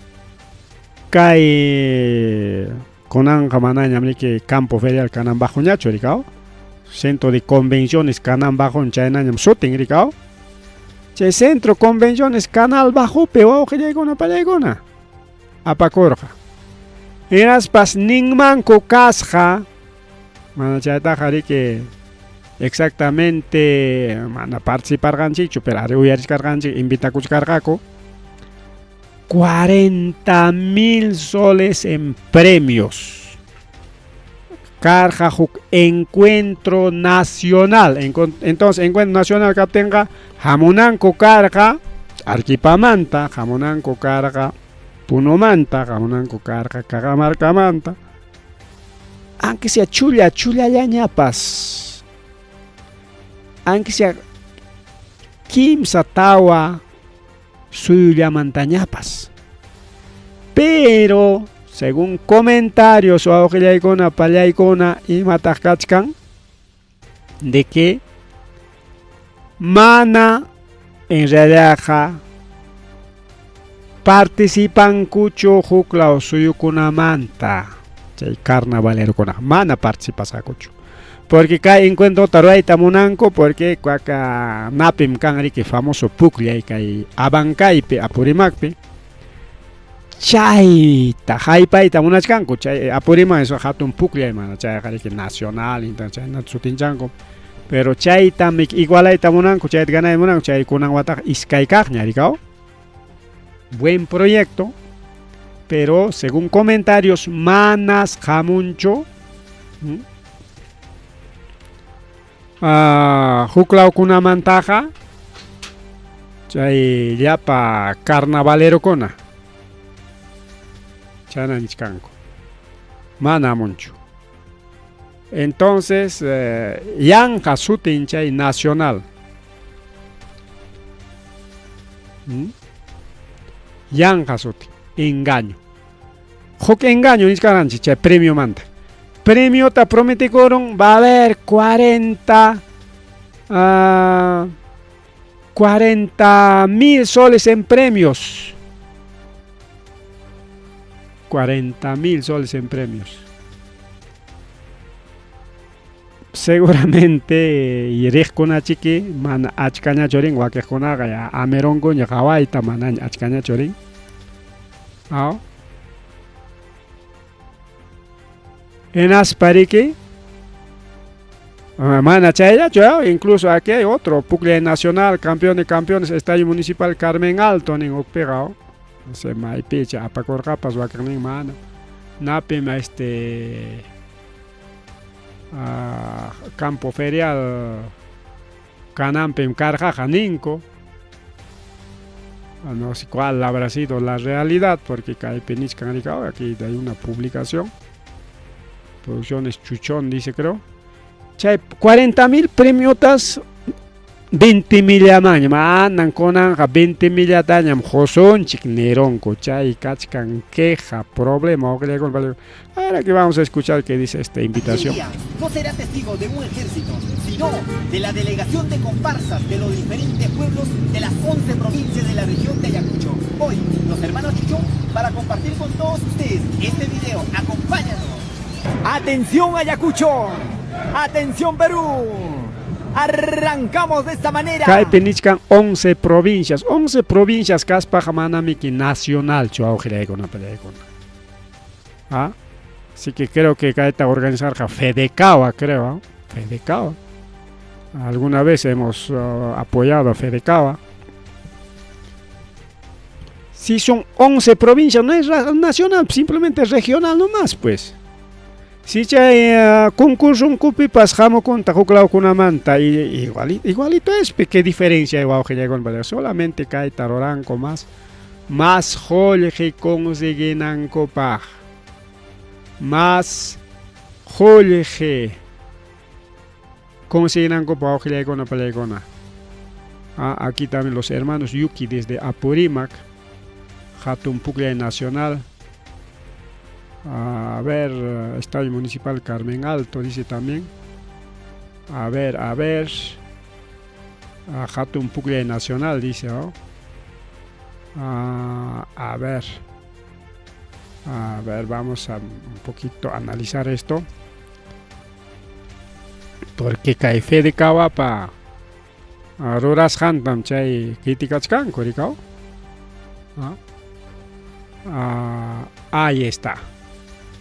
kay kunanqa manañam riki Campo Ferial kanan bajoñachu rikaw. Centro de Convenciones kanan bajon chaynañam sutin rikaw. Chay Centro Convenciones Canal Bajopi wawqillaykuna pallaykuna apakurqa. Hinaspas ninmanku kasqa, mana chaytaqa riki exactamente mana participarqanchikchu, pero ari uyarichkarqanchik, invitakuchkarqaku 40,000 soles en premios. Karqa huk encuentro nacional. Entonces, encuentro nacional kaptinqa hamunanku karqa Arequipamanta, hamunanku karqa Punomanta, hamunanku karqa Cajamarcamanta. Aunque sea chulla, chullallañapas. Aunque sea kimsa tawa suyullamantañapas. Pero, según comentarios wawqillaykuna, pallaykuna, imataq kachkan, de que mana en realidadqa participankuchu huklaw suyukunamanta chay carnavalerokuna, mana participasqakuchu. Porque kay encuentrota ruwayta munanku, porque kuaka napim kan riki famoso pukllay kay Abancaypi, Apurímacpi. Chayta haypayta munachkanku, chay Apurímac eso hatun pukllay mana chayqa riki nacional, entonces chaynata sutinchanku. Pero chaytam igualayta munanku, chayta ganayta munanku, chay kunan wataqa iskay kaqña rikaw. Buen proyecto, pero según comentarios manas hamunchu. Huklawkunamantaqa chay llapa carnavalerokuna chayna nichkanku, mana hamunchu. Entonces, yanqa sutin chay nacional. Yanqa sutin, engaño. Huk engaño nichkaranchik chay premiomanta. Premiota prometekurun, va a haber 40 40 mil soles en premios. 40 mil soles en premios. Seguramente riqkunachiki mana achkañachu rin wakiqkunaqa ya amirunkuña qawayta manaña achkañachu rin. Aw. Hinaspa riki mana chayllachu, incluso aquí hay otro Pukllay Nacional, campeón de campeones, Estadio Municipal Carmen Alto nin hukpiqa, no sé maypicha apakurqapas wakinnin mana. Napim campo ferial kananpim karqaqa ninku. No sé cuál habrá sido la realidad, porque kaypi nichkan rika, aquí hay una publicación. Producciones Chuchón dice, creo. Chay 40 mil premiotas 20 millamanña manan kunanqa 20 millatañam qusunchik nirunku chay kachkan queja problema. Ahora que vamos a escuchar qué dice esta invitación. No será testigo de un ejército, sino de la delegación de comparsas de los diferentes pueblos de las 11 provincias de la región de Ayacucho. Hoy, los hermanos Chuchón para compartir con todos ustedes este video. ¡Acompáñanos! ¡Atención, Ayacucho! ¡Atención, Perú! Arrancamos de esta manera. Kaypi nichkan 11 provincias, 11 provincias kaspaqa manamiki nacionalchu awqillaykuna pallaykuna. ¿Ah? Así que creo que kayta organizarqa Fedecawa, creo, ¿eh? Fedecawa. Alguna vez hemos apoyado a Fedecawa. Si son 11 provincias, no es nacional, simplemente regional nomás, pues. Si chay concurso hamukunta huklawkunamanta igualito, igualito es, ¿qué diferencia hay wawqillaykunapa? Solamente kayta ruranku más qullqi conseguinankupaq. Más qullqi conseguinankupaq wawqillaykuna pallaykuna. Ah, aquí también los hermanos Yuki desde Apurímac, Hatun Pukllay Nacional. A ver, Estadio Municipal Carmen Alto, dice también. A ver, a ver. Hatun Pukllay Nacional, dice. Oh. Ah, a ver. A ver, vamos a un poquito analizar esto. Porque kay Fedecawapa rurasqantam chay criticachkanku, rikaw. Ah, ahí está.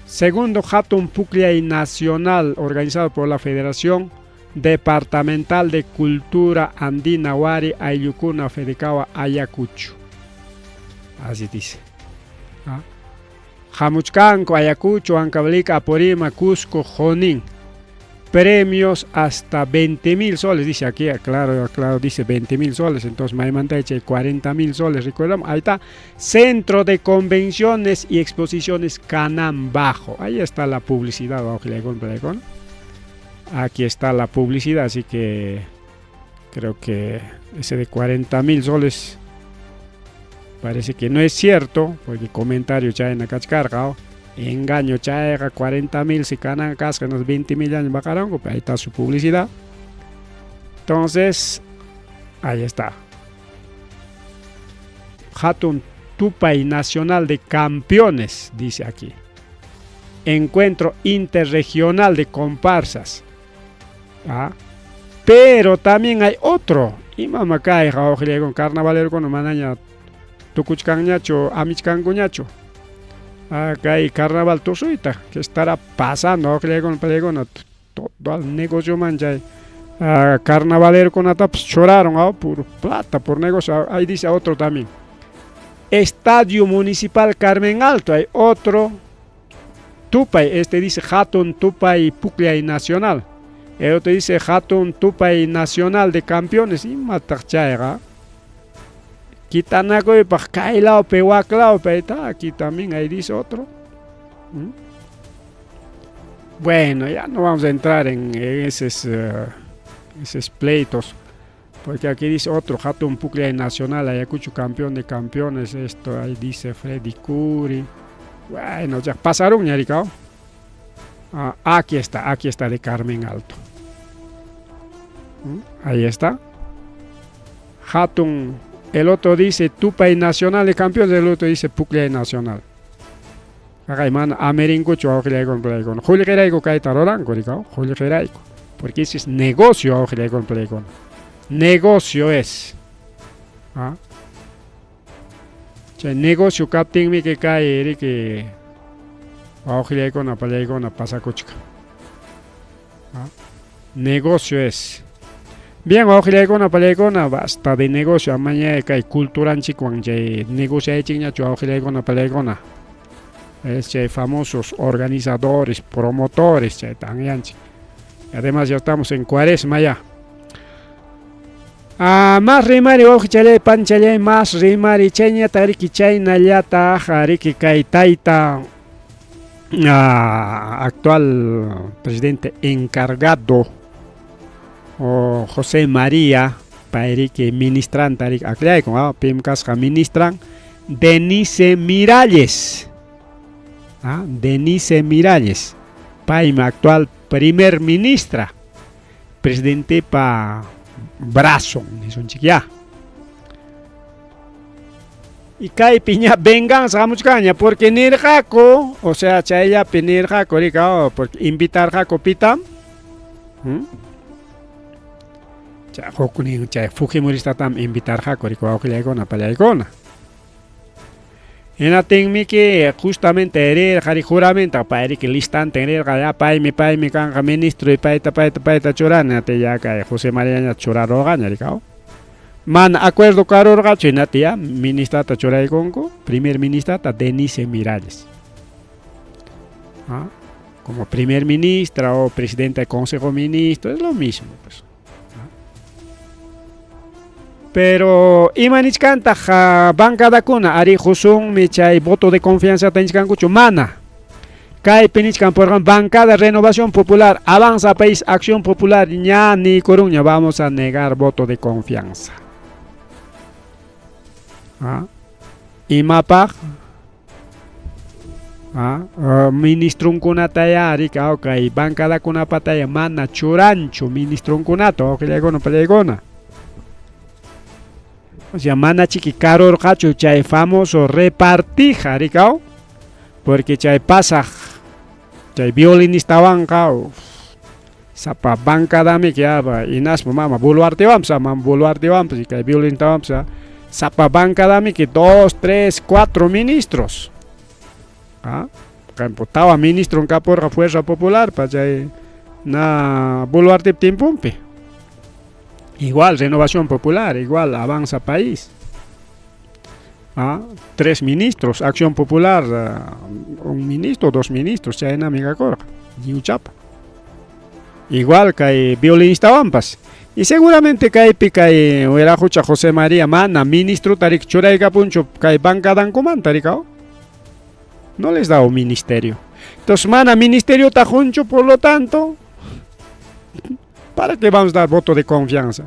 Segundo Hatun Pukllay Nacional, organizado por la Federación Departamental de Cultura Andina Wari Ayllukuna Fedecawa Ayacucho. Así dice. ¿Ah? Hamuchkanku, Ayacucho, Huancavelica, Apurímac, Cusco, Junín. Premios hasta 20 mil soles, dice aquí, claro, claro, dice 20 mil soles, entonces maymanta 40 mil soles, recordamos, ahí está, Centro de Convenciones y Exposiciones Canán Bajo, ahí está la publicidad, aquí está la publicidad, así que creo que ese de 40 mil soles parece que no es cierto, porque comentario chayna kachkarqa, engaño chayqa 40 mil si kanan kasqa unos 20 mil años baqaranku, ahí está su publicidad. Entonces, ahí está. Hatun Tupay Nacional de Campeones, dice aquí. Encuentro interregional de comparsas. ¿Ah? Pero también hay otro. Imam kayqa con carnavalero con manaña tukuchkanñachu amichkankuñachu. Acá hay carnaval tusuyta que estará pasando todo el negocio man chay carnavalero kunatapas churaron por plata, por negocio. Ahí dice otro también. Estadio Municipal Carmen Alto, hay otro Tupay, este dice Hatun Tupay Pukllay Nacional. El otro dice Hatun Tupay Nacional de Campeones. Imataq chayqa. Kitanakuypaq kay lawpi wak lawpi está aquí también, ahí dice otro. Bueno, ya no vamos a entrar en esos pleitos, porque aquí dice otro, Hatun Pukllay Nacional, Ayacucho campeón de campeones, esto ahí dice Freddy Curi. Bueno, ya pasaron, ñaricao. Ah, aquí está, aquí está de Carmen Alto. Ahí está. Hatun, el otro dice Tupay Nacional de Campeones, el otro dice Pukllay Nacional. Kaqay mana amerinkuchu wawqillaykuna palaykuna. Qullqirayku kayta ruranku, rikaw, qullqirayku. Porque ese es negocio wawqillaykuna palaykuna. Negocio es. ¿Ah? Chay negocio kaptinmi que kay riki wawqillaykuna palaykuna pasakuchka. ¿Ah? Negocio es. Bien, wawqillaykuna palaykuna, basta de negocio, amaña kay culturanchikwan chay negociaychikñachu wawqillaykuna palaykuna. Es chay famosos organizadores, promotores, chay tanyanchik. Además ya estamos en cuaresma ya. Ah, más rimari wawqichalay panchalay más rimari chayñata riki chaynallataq riki kay tayta actual presidente encargado o José María pay riki ministranta riki akllaykun pim kasqa ministran Denise Miralles. Denise Miralles paymi actual primer ministra presidentepa brazo nisunchik ya. Y kaypi ña venganza hamuchkanña porque nirqaku, o sea, chayllapi nirqaku rika, porque invitarqaku pitam. Chay huknin chay Fujimoristatam invitarqaku rika wawqillaykuna pallaykuna. Hinaptinmiki justamente rirqa ri juramento pay riki listantin rirqa ya paymi paymi kanqa ministro y payta payta payta churani hinaptin ya kay José Mariaña churarurqaña rikaw. Mana acuerdo karurqachu hinaptin ya ministrata churaykunku primer ministrata Denise Miralles. ¿Ah? Como primer ministra o presidenta del Consejo de Ministros, es lo mismo pues. Pero ima nichkantaq bancadakuna ari qusunmi chay voto de confianza nichkankuchu mana. Kaypi nichkan por bancada Renovación Popular, Avanza País, Acción Popular, ña niykurunña vamos a negar voto de confianza. ¿Ah? Imapaq ministrunkunataya rika kay bancadakunapataya mana churanchu ministrunkunata wawqillaykuna pallaykuna. O sea, mana chiki karurqachu chay famoso repartija rikaw, porque chay pasaq chay violinistawanqa sapa bancadami que inaspa mama Boluartewanpas mama Boluartewanpas y kay violinistawanpas sapa bancadami que 2, 3, 4 ministros. ¿Ah? Tawa ministro kapurqa Fuerza Popular pa chay na Boluarte tiempompi. Igual Renovación Popular, igual Avanza País. ¿Ah? 3 ministros, Acción Popular, un ministro, 2 ministros, chaynami kakurqa, lliwchapa. Igual kay violinistawanpas. Y seguramente kaypi kay wiraqucha José María mana ministro tarik churaykapunchu kay bancadankumanta rikaw. No les da un ministerio. Entonces mana ministerio tajunchu, por lo tanto, ¿para qué vamos a dar voto de confianza?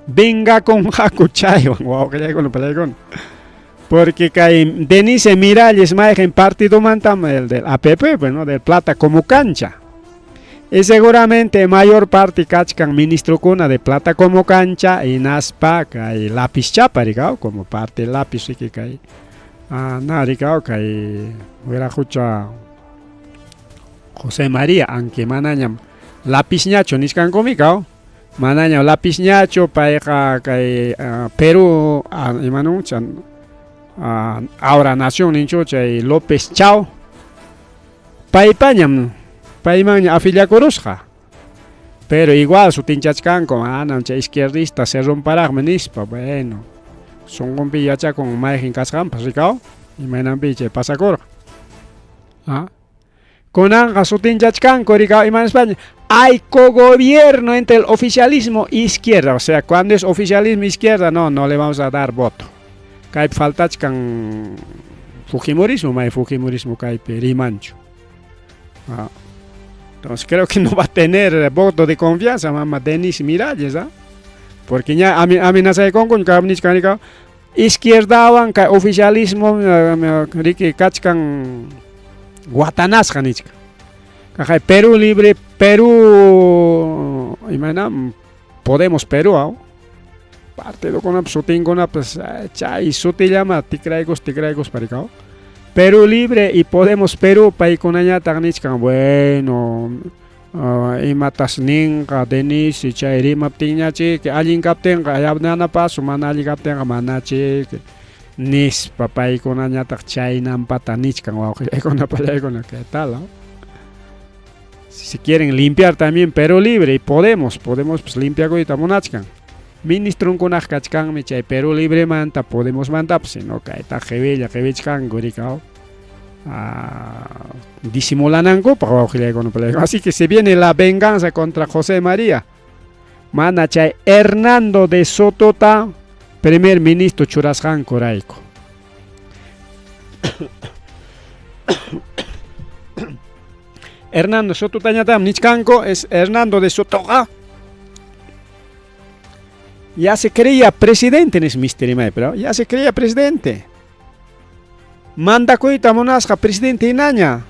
Venga con jaco chaywan, wawqillaykuna pallaykuna. Porque kay Denise Miralles mayqin partido mantam el del APP, bueno, del Plata como cancha. Y seguramente mayor parte kachkan ministrokuna de Plata como cancha y naspa kay lápiz chapa rikaw, como parte lápiz riki kay na rikaw kay wiraqucha José María, aunque manañam lapizñachu nisqankumi kaw, manañam lapizñachu payqa kay Perú imanun chan ahora nación ninchu chay López Chao paypañam paymanña afiliakurusqa. Pero igual sutinchachkanku manam chay izquierdista cerromparaqmi nispa, bueno, sunqunpi yachakun mayqin kasqanpas rikaw, imaynanpi chay pasakurqa. ¿Ah? Kunanqa sutinchachkanku rikaw ima nispaña hay cogobierno entre el oficialismo y izquierda, o sea, cuando es oficialismo izquierda, no, no le vamos a dar voto. Kaypi faltachkan fujimorismo, may fujimorismo kaypi rimanchu. ¿Ah? Entonces creo que no va a tener voto de confianza mama Denise Miralles, ¿ah? Porque ya amenazaykunku nichkan izquierdawan kay oficialismo riki kachkan watanasqa nichkan. Kaqay Perú Libre, Perú imaynam Podemos Perú aw partidokunap sutinkunapas chay sutillama tikraykus tikraykuspa rikaw. Perú Libre y Podemos Perú paykunañataq nichkan bueno imatas ninqa Denise chay rimaptinñachiki allin kaptinqa yanapasun mana allin kaptinqa manachiki nispa paykunañataq chaynampata nichkan wawqillaykuna pallaykuna qué tal. Si se quieren limpiar también Perú Libre y Podemos, Podemos pues limpiakuyta munachkan. Ministrunkunaq kachkanmi chay Perú Libremanta Podemosmantapas, sino kayta qewilla qewichkanku rikaw. Disimulanankupaq wawqillaykuna pallaykuna. Así que se viene la venganza contra José María. Mana chay Hernando de Sotota primer ministro churasqankurayku. Hernando Sototañatam nichkanku, es Hernando de Sotoqa. Ya se creía presidente en ese misterio, pero ya se creía presidente. Mandakuyta munasqa presidente hinaña.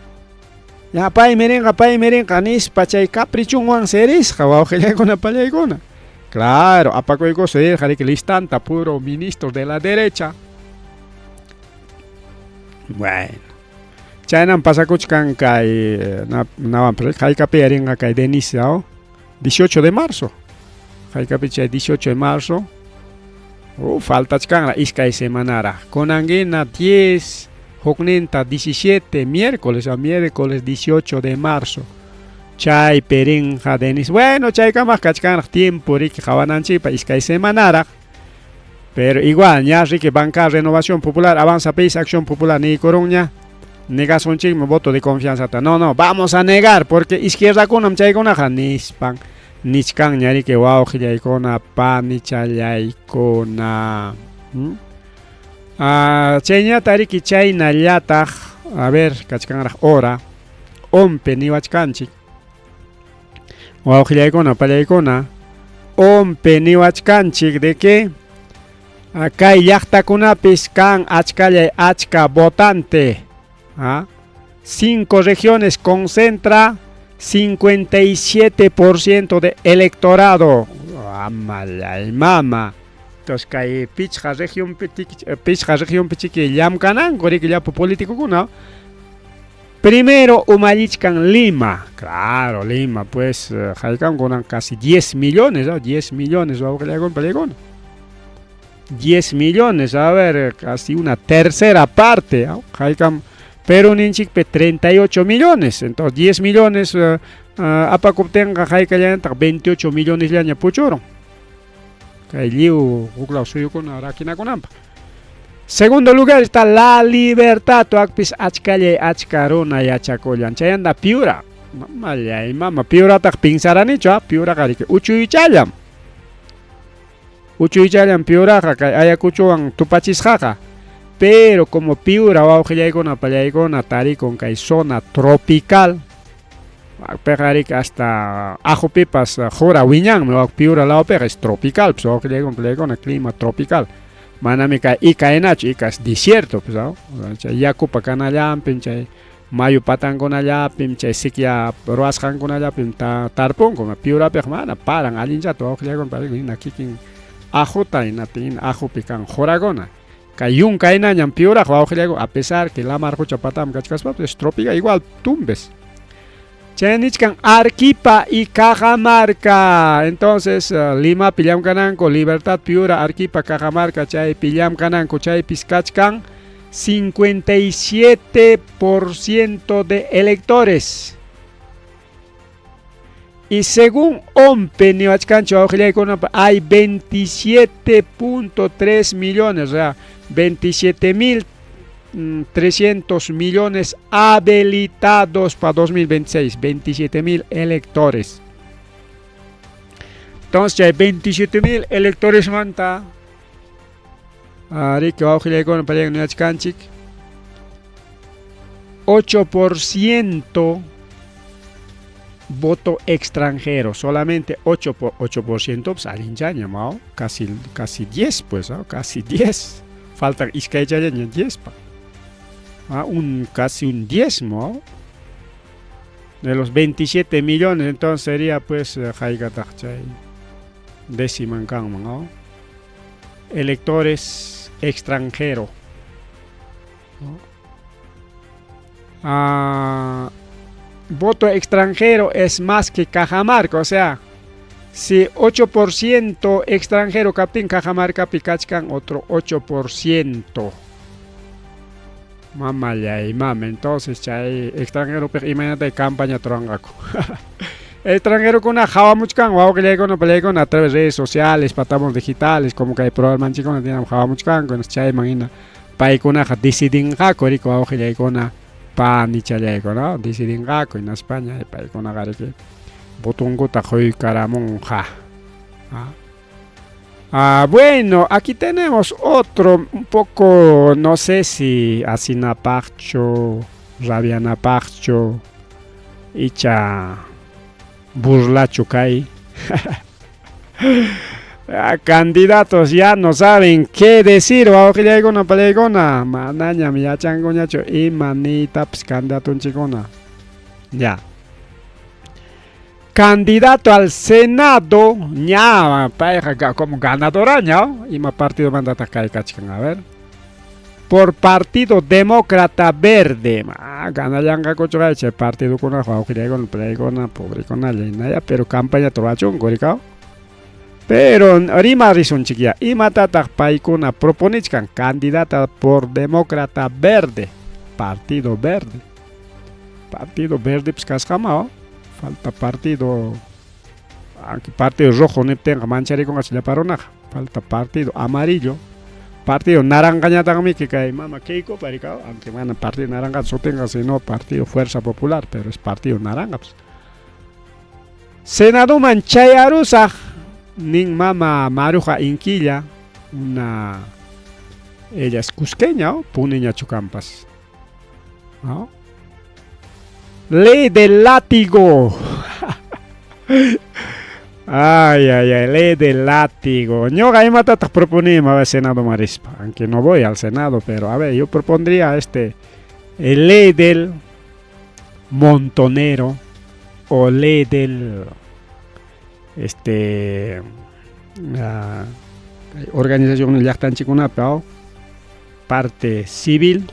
Ya paymi rinqa, paymi rinqa nispa chay caprichunwan serisqa wawqillaykuna pallaykuna. Claro, apakuykuspa rirqa riki listanta puro ministro de la derecha. Bueno. Chaynam pasakuchkan kay nawanpi haykapi rinqa kay Denise 18 de marzo. Haykapi chay 18 de marzo. Faltachkanra iskay semanaraq. Kunanqina 10 hukninta 17 miércoles a miércoles 18 de marzo. Chaypi rinqa Denise. Bueno, chaykamaq kachkanraq tiempo riki qawananchikpa iskay semanaraq. Pero igual ña riki Banca Renovación Popular, Avanza País, Acción Popular niykurunña. Negasunchikmi voto de confianzata. No, no, vamos a negar porque izquierdakunam chaykunaqa nispan nichkanña riki wawqillaykuna panichallaykuna. Chayñata riki chaynallataq, a ver, kachkanraq hora, ONPE niwachkanchik. Wawqillaykuna pallaykuna, ONPE niwachkanchik de que kay llaqtakunapis kan achkallay achka votante. 5 regiones concentra 57% de electorado. Amalay mama. Entonces kay pichqa región pichqa región pichiki llamkananku riki llapu políticokuna. Primero umallichkan Lima. Claro, Lima, pues haykankunan casi 10 millones, ¿no? 10 millones, 10 millones, a ver, casi una tercera parte, ¿no? Haykam Perú ninchikpi 38 millones, entonces 10 millones apakuptinqa haykallanataq 28 millones llaña puchurun. Kay lliw huklaw suyukuna rakinakunanpaq. Segundo lugar está La Libertad, tuakpis achkallay achka runa yachakullan. Chayanta Piura. Mamallay mama, Piurataq pinsaranichu, Piuraqa riki uchuychallam. Uchuychallam Piuraqa kay Ayacuchowan tupachisqaqa. Pero como Piura wawqillaykuna pallaykuna tarikun kay zona tropical, piqa riki hasta ajupipas qura wiñanmi wak Piura lawpiqa es tropical, pues wawqillaykuna pallaykuna clima tropical. Manami kay Ica hinachu, Ica es desierto, pues, ¿no? Chay yakupa kanallanpim, chay mayu patankunallapim, chay sikya ruwasqankunallapim tarpunku. Piurapiqa mana paran allinchata wawqillaykuna pallaykuna hina kikin ajuta hinaptin ajupi kan qurakuna. Kay yunka hinañam Piuraqa wawqillaykuna, a pesar que lamar qucha pataman kachkaspapas es tropical igual Tumbes. Chay nichkan Arequipa y Cajamarca. Entonces Limapi llamkananku, Libertad, Piura, Arequipa, Cajamarca, chaypi llamkananku, chaypis kachkan 57% de electores. Y según ONPE niwachkanchik wawqillaykunapa hay 27.3 millones, o sea, 27.300 millones habilitados para 2026, 27.000 electores. Entonces, hay 27.000 electores manta. Riki wawqillaykuna pallayku niwachkanchik 8% voto extranjero, solamente 8%, pues allinchaña, ¿no? Casi, casi 10, pues, ¿no? Casi 10. Faltan iskaychallaña 10 pa. Casi un diezmo. De los 27 millones, entonces sería pues haykataq chay déciman kanman, ¿no? Electores extranjero. ¿No? Ah, voto extranjero es más que Cajamarca, o sea, si 8% extranjero kaptin Cajamarcapi kachkan otro 8%. Mamallay mama, entonces chay extranjero imaynata campaña ruranqaku. Extranjerokuna hawamuchkan wawqillaykuna panillaykuna a través de redes sociales, plataformas digitales, como kay programanchikkuna tinam hawamuchkanku, chayman hina paykunaqa decidinqaku riki wawqillaykuna panichallaykuna, decidinqaku hinaspaña paykunaqa riki votonkuta quykaramunqa. Ah, bueno, aquí tenemos otro un poco, no sé si asinapaqchu, rabianapaqchu, icha burlachu kay. Candidatos ya no saben qué decir, wawqillaykuna panillaykuna, manañam yachankuñachu ima niytapas candidatonchikkuna. Ya. Candidato al Senado, ña, payqa como ganadoraña, ima partido mandataq kay kachkan, a ver. Por Partido Demócrata Verde. Ah, ganallanqakuchu chay partidokuna wawqillaykuna panillaykuna pobrekunalla hinalla, pero campaña rurachunku rikaw. Pero rimarisunchik ya, imatataq paykuna proponichkan candidata por Demócrata Verde, Partido Verde. Partido Verde pues kasqama, falta partido, aunque partido rojo niptinqa mancharikunqachu llapa runaqa, falta partido amarillo. Partido naranjañataqmi kay mama Keiko parikaw, aunque mana partido naranja sutinqa sino partido Fuerza Popular, pero es partido naranja pues. Senadoman chayarusaq nin mama Maruja Inquilla, una ella es cusqueña, ¿o? Puneñachu kanpas. ¿No? Ley del látigo. Ay, ay, ay, ley del látigo. Ñuqa imatataq proponima a Senado marispa, aunque no voy al Senado, pero a ver, yo propondría el ley del montonero o ley del organización llaqtanchikkunapi, parte civil,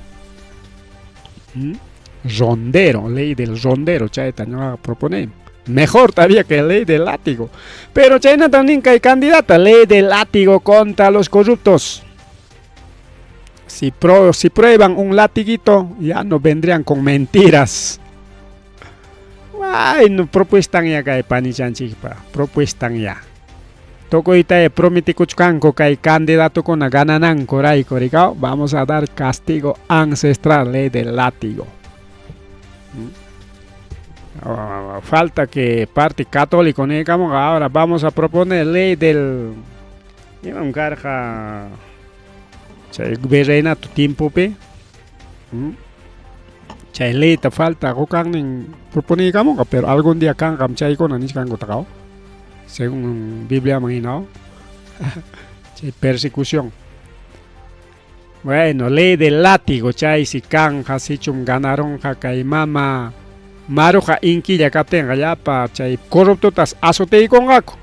rondero, ley del rondero, chayta ñuqaqa proponemos. Mejor todavía que ley del látigo. Pero chaynata nin kay candidata, ley del látigo contra los corruptos. Si prueban un latiguito, ya no vendrían con mentiras. Ay, no propuestan ya kay panichanchikpa, propuestan ya. Tukuyta prometikuchkanku kay candidatokuna gananankurayku rikaw, vamos a dar castigo ancestral, ley del látigo. Oh, falta que parte católico niykamunqa, ahora vamos a proponer ley del imam karqa chay virreinato tiempopi, chay leyta falta hukaqnin proponiykamunqa, pero algún día kanqam chaykuna nichkankutaqa, según Bibliaman hina, chay persecución. Bueno, ley del látigo chaysi kanja sichum ganarunqa kay mama Maruja Inquilla kaptinqa llapa chay corruptotas azoteykunqaku.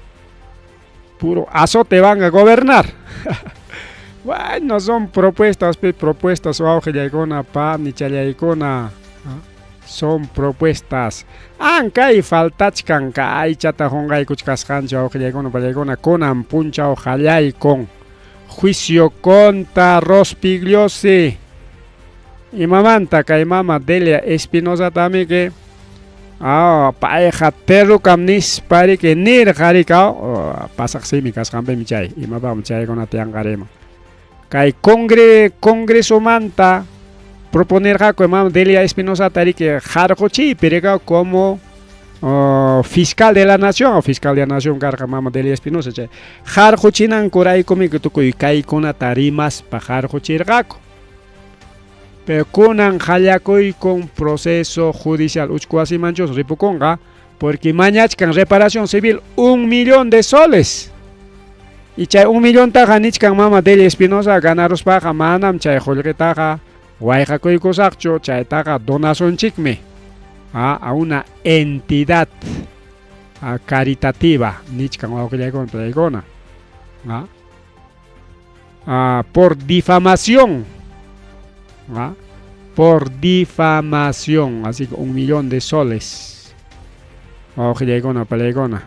Puro azote van a gobernar. Bueno, son propuestas, propuestas wawqillaykuna panichallaykuna. Son propuestas. Ankay faltachkan aychata qunqaykuchkasqanchik wawqillaykuna panillaykuna kunan punchaw qallaykun. Juicio contra Rospigliosi. Imamanta kay mama Delia Espinosa tamiki payqa terrukam nispa riki nirqa rikaw, pasaq simi kasqanpimi chay imapaqmi chaykunata yanqariman. Kay congresomanta proponerqaku mama Delia Espinosata riki harquchiypi rikaw como fiscal de la nación, o fiscal de la nación karqa mama Delia Espinosa chay harquchinankuraykum tukuy kaykunata rimaspa harquchirqaku. Pero kunan qallakuykun proceso judicial uchku wasimanchus ripukunqa porque mañachkan reparación civil 1 millón de soles. Y chay 1 millontaqa nichkan mama Delia Espinosa ganaruspaqa manam chay qullqitaqa wayqakuykusaqchu, chaytaqa donasunchikmi. a una entidad caritativa nichkan wawqillaykuna pallaykuna por difamación, por difamación, así que 1 millón de soles, wawqillaykuna pallaykuna.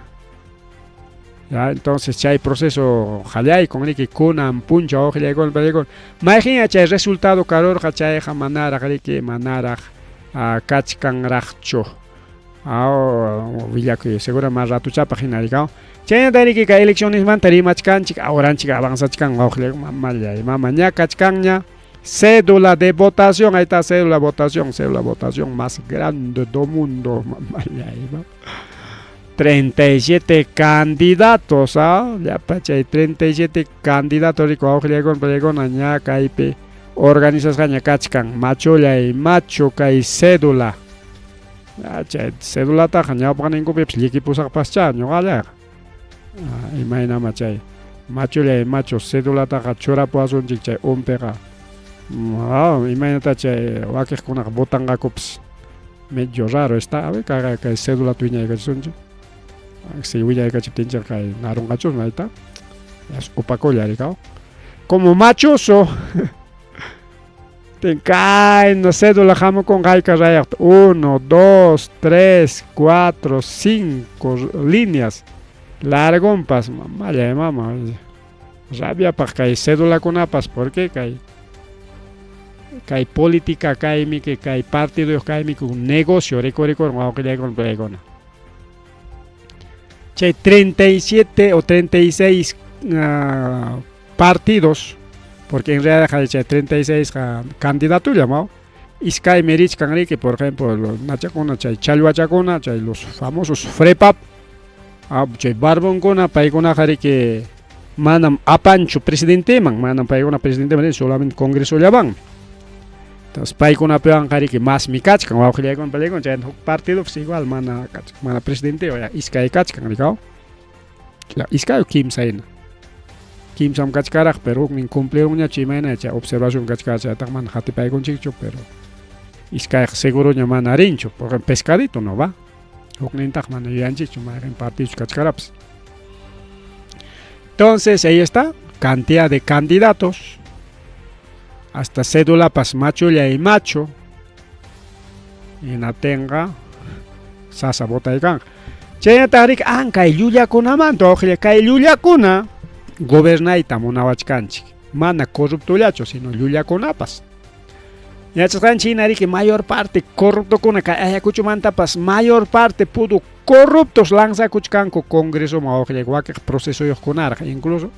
Ya, entonces chay proceso qallaykun riki kunan punchaw, wawqillaykuna pallaykuna. Mayqinña chay resultado karurqa, chayqa manaraq riki manaraq kachkanraqchu willakuy, seguro más ratuchapaq hina rikaw. Chaynata riki kay eleccionesmanta rimachkanchik, ahorranchik avanzachkan, wawqillaykuna. Mamallay mama, ña kachkanña cédula de votación, ahí está cédula de votación, cédula de votación más grande do mundo, mamallay mama. 37 candidatos, ¿ah? Ya chay 37 candidatos riki wawqillaykuna pallaykuna ña kaypi organizasqaña kachkan, machullay machu kay cédula. Ya, chay cédulataqa ñawpaqninkupipas llikipusaqpaschá ñuqallaqa. Imaynama chay machullay machu cédulataqa churapuwasunchik chay umpiqa. Imaynata chay wakiqkunaqa votanqakupas, medio raro está. A ver, kay kay cédulata wiñaykachisunchik. Si willaykachiptinchik kay narunqachus mayta. Upakulla rikaw. Como machuso. Kayna cédula hamukunqa hayka rayaqta 1, 2, 3, 4, 5 líneas largompas, mamallay mama, rabiapaq kay cédulakunapas, porque kay kay política kaymi kay partiduyuq kaymi negocio rikurikurun, wawqillaykuna pallaykuna. Chay 37 o 36 partidos, porque en realidad chay 36 candidatullam, ¿no? Iskaymi richkan riki, por ejemplo, los nachakuna chay challwachakuna, chay los famosos FREPAP, chay barbonkuna, paykunaqa riki manam apanchu presidenteman, manam paykuna presidenteman, solamente congresollamanmi. Entonces paykunapiwanqa riki masmi kachkan, wawqillaykuna pallaykuna. Chay huk partidopas igual mana kachkan, mana presidente, iskay kachkan rikaw, iskay o kimsa hina, kimsam kachkaraq, pero huknin cumplirunñachu, imayna chay observación kachkara, chaytaqa mana hatipaykunchikchu, pero iskayqa seguroña mana rinchu, porque pescadito no va. Huknintaq mana yuyanchikchu mayqin partido kachkarapas. Entonces ahí está, cantidad de candidatos, hasta cédulapas machulla y macho, hinaptinqa sasa votaykanqa. Chaynataq riki kay llullakunamanta, wawqilla, kay llullakuna gobernayta munawachkanchik, mana corruptollachu, sino llullakunapas. Yachasqanchik hina riki mayor parte corruptokuna kay Ayacuchomantapas, mayor parte pudo corruptos lanzakuchkanku congresoman, wawqilla, wakiq procesoyuqkunaraq incluso.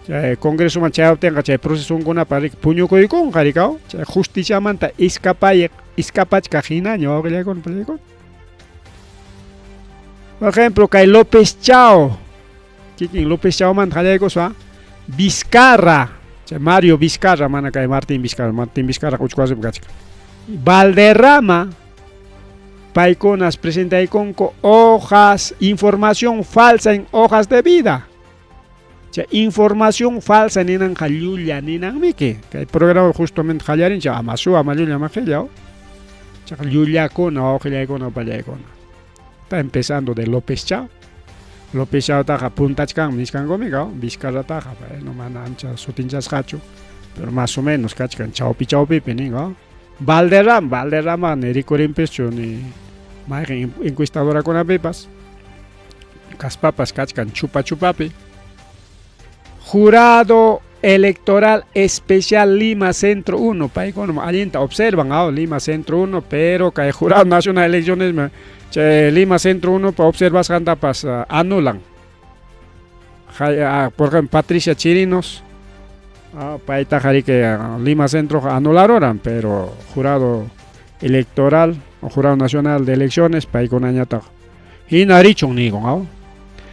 Chay congresoman chayaptinqa chay procesunkunapa riki puñukuykunqa rikaw, chay justiciamanta escapay escapachkaq hinaña, wawqillaykuna pallaykuna. Por ejemplo, kay López Chao, kikin López Chaomanta qallaykuspa, Vizcarra, chay Mario Vizcarra, mana kay Martín Vizcarra, Martín Vizcarra uchkwasipi kachkan. Valderrama, paykunas presentaykunku hojas, información falsa en hojas de vida. Chay información falsa ninanqa llulla ninanmiki. Kay programa justamente qallarinchik ama suwa, ama llulla, ama qilla. Chaqa llullakuna, wawqillaykuna pallaykuna. Está empezando de López Chao. López Chaotaqa puntachkanmi nichkankumi, Vizcarrataqa, bueno, mana ancha sutinchasqachu, pero más o menos kachkan chawpi chawpipi nin. Valderrama, Valderrama ni rikurinpischu ni mayqin encuestadorakunapipas, kaspapas kachkan chupa chupapi. Jurado Electoral Especial Lima Centro 1, paykuna allinta observan Lima Centro 1, pero kay Jurado Nacional de Elecciones chay Lima Centro 1 pa observasqantapas anulan. Por ejemplo, Patricia Chirinos, paytaqa riki Lima Centro anularuran, pero Jurado Electoral o Jurado Nacional de Elecciones paykunañataq hina richun nikun.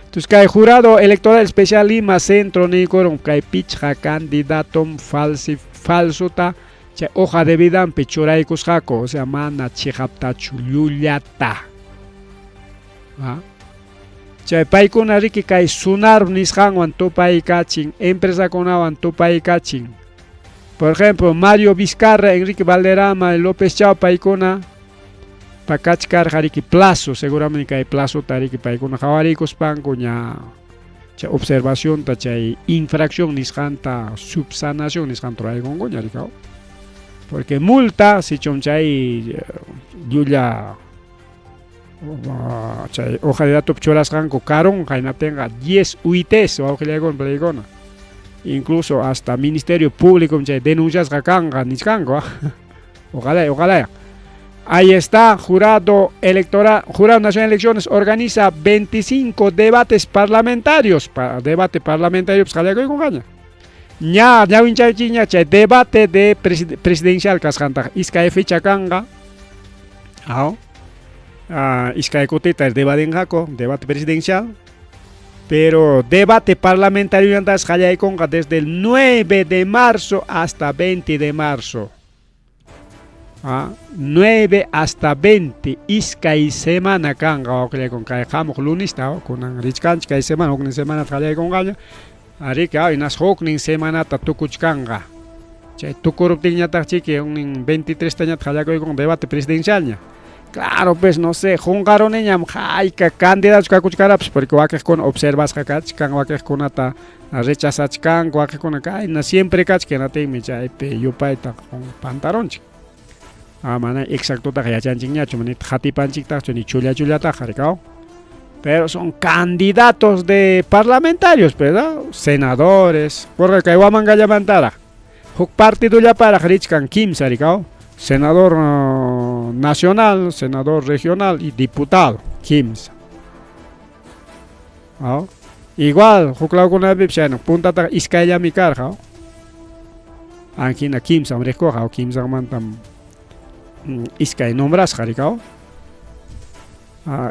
Entonces kay Jurado Electoral Especial Lima Centro niykurun kay pichqa candidatom falsota chay hoja de vidanpi churaykusqaku, o sea, mana chiqaptachu, llullata. Chay paykuna riki kay SUNARP nisqanwan tupaykachin, empresakunawan tupaykachin. Por ejemplo, Mario Vizcarra, Enrique Valderrama, López Chao, paykuna Pakachkarqa riki plazo, seguramente kay plazota riki paykuna qhawariykuspanku ña chay observacionta chay infracción nisqanta subsanación nisqanta ruraykunkuña rikaw. Porque multa sichum chay llulla chay hoja de datopi churasqanku karunqa hinaptinqa 10 UITs wawqillaykuna palaykuna. Incluso hasta Ministerio Público chay denunciasqa kanqa nichkanku. Ojalá, ojalá. Ahí está, Jurado Electoral, Jurado Nacional de Elecciones organiza 25 debates parlamentarios. Debate parlamentario, pues, qallaykuy Ña, ñawinchaychiña chay debate de presidencial kasqantaqa iskay fecha kanqa. Aw. Iskay kutita debatinqaku, debate presidencial. Pero debate parlamentario qallaykunqa desde el 9 de marzo hasta 20 de marzo. 9 hasta 20 iskay semana kanqa wawqillaykuna kay hamuq lunista kunan richkanchik kay semana huknin semanata qallaykunqaña ariki hinas huknin semanata tukuchkanqa chay tukuruptinñataq chiki huknin 23 tañataq qallakuykunqa debate presidencialña. Claro, pues no sé, qunqaruniñam hayka candidatos kakuchkarapas porque wakiqkuna observasqa kachkan, wakiqkunata rechazachkanku, wakiqkuna kayna siempre kachkan, hinaptinmi chaypi yupayta pantarunchik. Mana exactotaqa yachanchikñachu, nitaq qatipanchiktaqchu ni chulla chullataqa rikaw. Pero son candidatos de parlamentarios, ¿verdad? Senadores, porque kay Huamangallamantaraq huk partidollaparaq richkan kimsa rikaw. Senador nacional, senador regional y diputado, kimsa. Igual, huk lawkunapipas chayna puntataqa iskayllami karqa. Anhina kimsam riqkuqa, kimsanmantam iskay nombrasqa rikaw.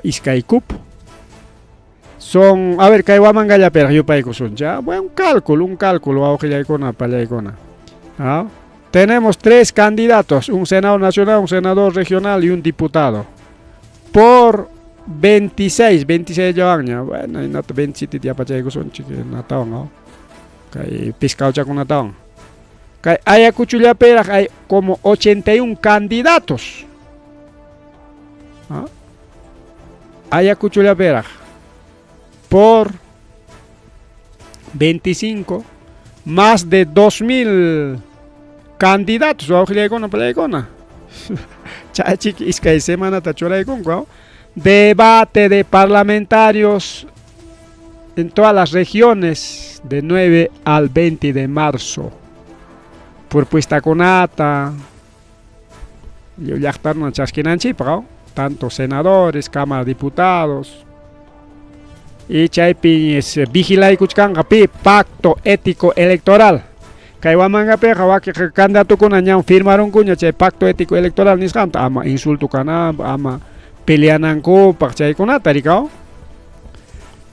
Iskay cupo. Son, a ver, kay Huamangallapiraq yupaykusunchik. Bueno, un cálculo, wawqillaykuna, pallaykuna. Tenemos 3 candidatos, un senador nacional, un senador regional y un diputado. Por 26, 26 llawanña. Bueno, hinata 27 yapachaykusunchik natawan, ¿no? Kay piscauchakunatawan. Kay Ayacuchollapiraq hay como 81 candidatos. Ayacuchollapiraq por 25, más de 2000 candidatos, wawqillaykuna, palaykuna. Chaychiki iskay semanata churaykunku. Debate de parlamentarios en todas las regiones de 9 al 20 de marzo. Propuestakunata llaqtaruna chaskinanchikpaq, tanto senadores, Cámara de Diputados. Y chaypi vigilaykuchkanqa pi pacto ético electoral. Kay Huamangapiqa wakiq candidatokuna ñam firmarunkuña chay pacto ético electoral nisqanta, ama insulto kananpaq, ama peleanankupaq chaykunata rikaw.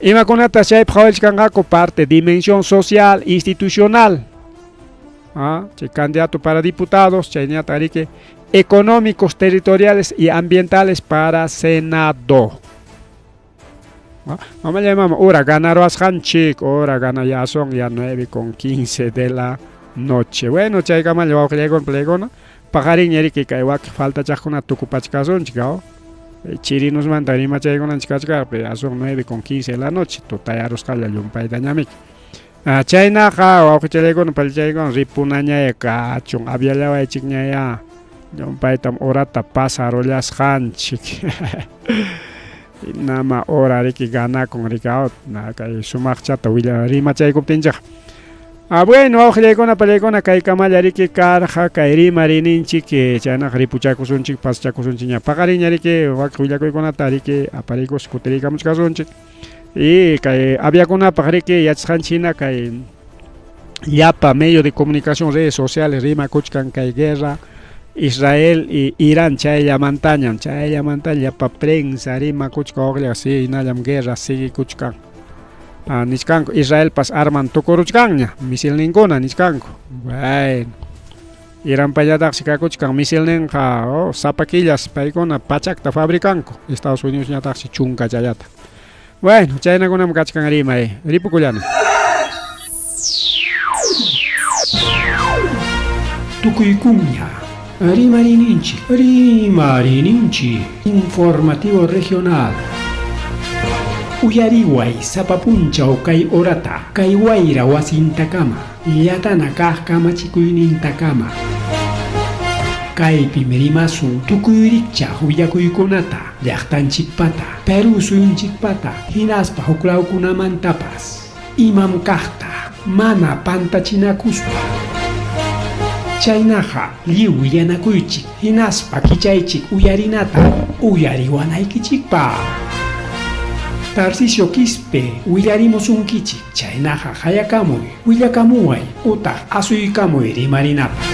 Imakunata chaypi qhawarichkanqaku parte dimensión social, institucional. Chay candidato para diputados, chayñata riki económicos, territoriales y ambientales para Senado. Mamá llamamos, hora ganaruasqanchik, hora gana ya son ya 9:15 de la noche. Bueno, chaykamalla wawqillaykuna, palaykuna, paqarinña riki kay wakiq faltachaqkuna tukupachkasunchik, chirinusmanta rimachaykunanchik kachkarqa, ya son 9:15 de la noche, tutayarusqalla llumpaytañamiki. Chaynaqa wawqichallaykuna, palichaykuna, ripunañaya kachun, aviallawaychikñaya, llumpaytam horata pasarullasqanchik. Nama hora riki ganakun rikaw, kay sumaqchata willa rimachaykuptinchik. Bueno, wawqillaykuna, pallaykuna, kaykamalla riki karqa kay rimarininchik, chaynaqa ripuchakusunchik, pasachakusunchikña. Paqarinña riki wakiq willakuykunata riki apariykus kutiriykamuchkasunchik. Y kay aviakunapaq riki yachasqanchik hina kay llapa medio de comunicación, redes sociales rimakuchkan kay guerra Israel y Irán chayllamantañam, chayllamantañam llapa prensa rimakuchkan wawqilla, si hinallam guerra siguikuchkan. Nichkanku Israelpas arman tukuruchkanña, misilninkuna nichkanku. Bueno, Iranpañataqsi kakuchkan misilninqa, sapa killas paykuna pachakta fabricanku, Estados Unidos ñataqsi chunkachallata. Bueno, chaynakunam kachkan rimay, ripukullani. Tukuykunña. Rimarininchik, rimarininchik, informativo regional. Uyariway sapa punchaw kay horata, kay wayra wasintakama, llatana kaq kamachikuynintakama. Kaypim rimasun tukuy rikchaq willakuykunata, llaqtanchikpata, Perú suyunchikpata, hinaspa huklawkunamantapas. Imam kaqta, mana pantachinakuspa. Chaynaqa lliw willanakuychik, hinaspa kichaychik uyarinata uyariwanaykichikpaq. Tarcisio Quispe willarimusunkichik, chaynaqa qayakamuy, willakamuway utaq asuykamuy rimarinapaq.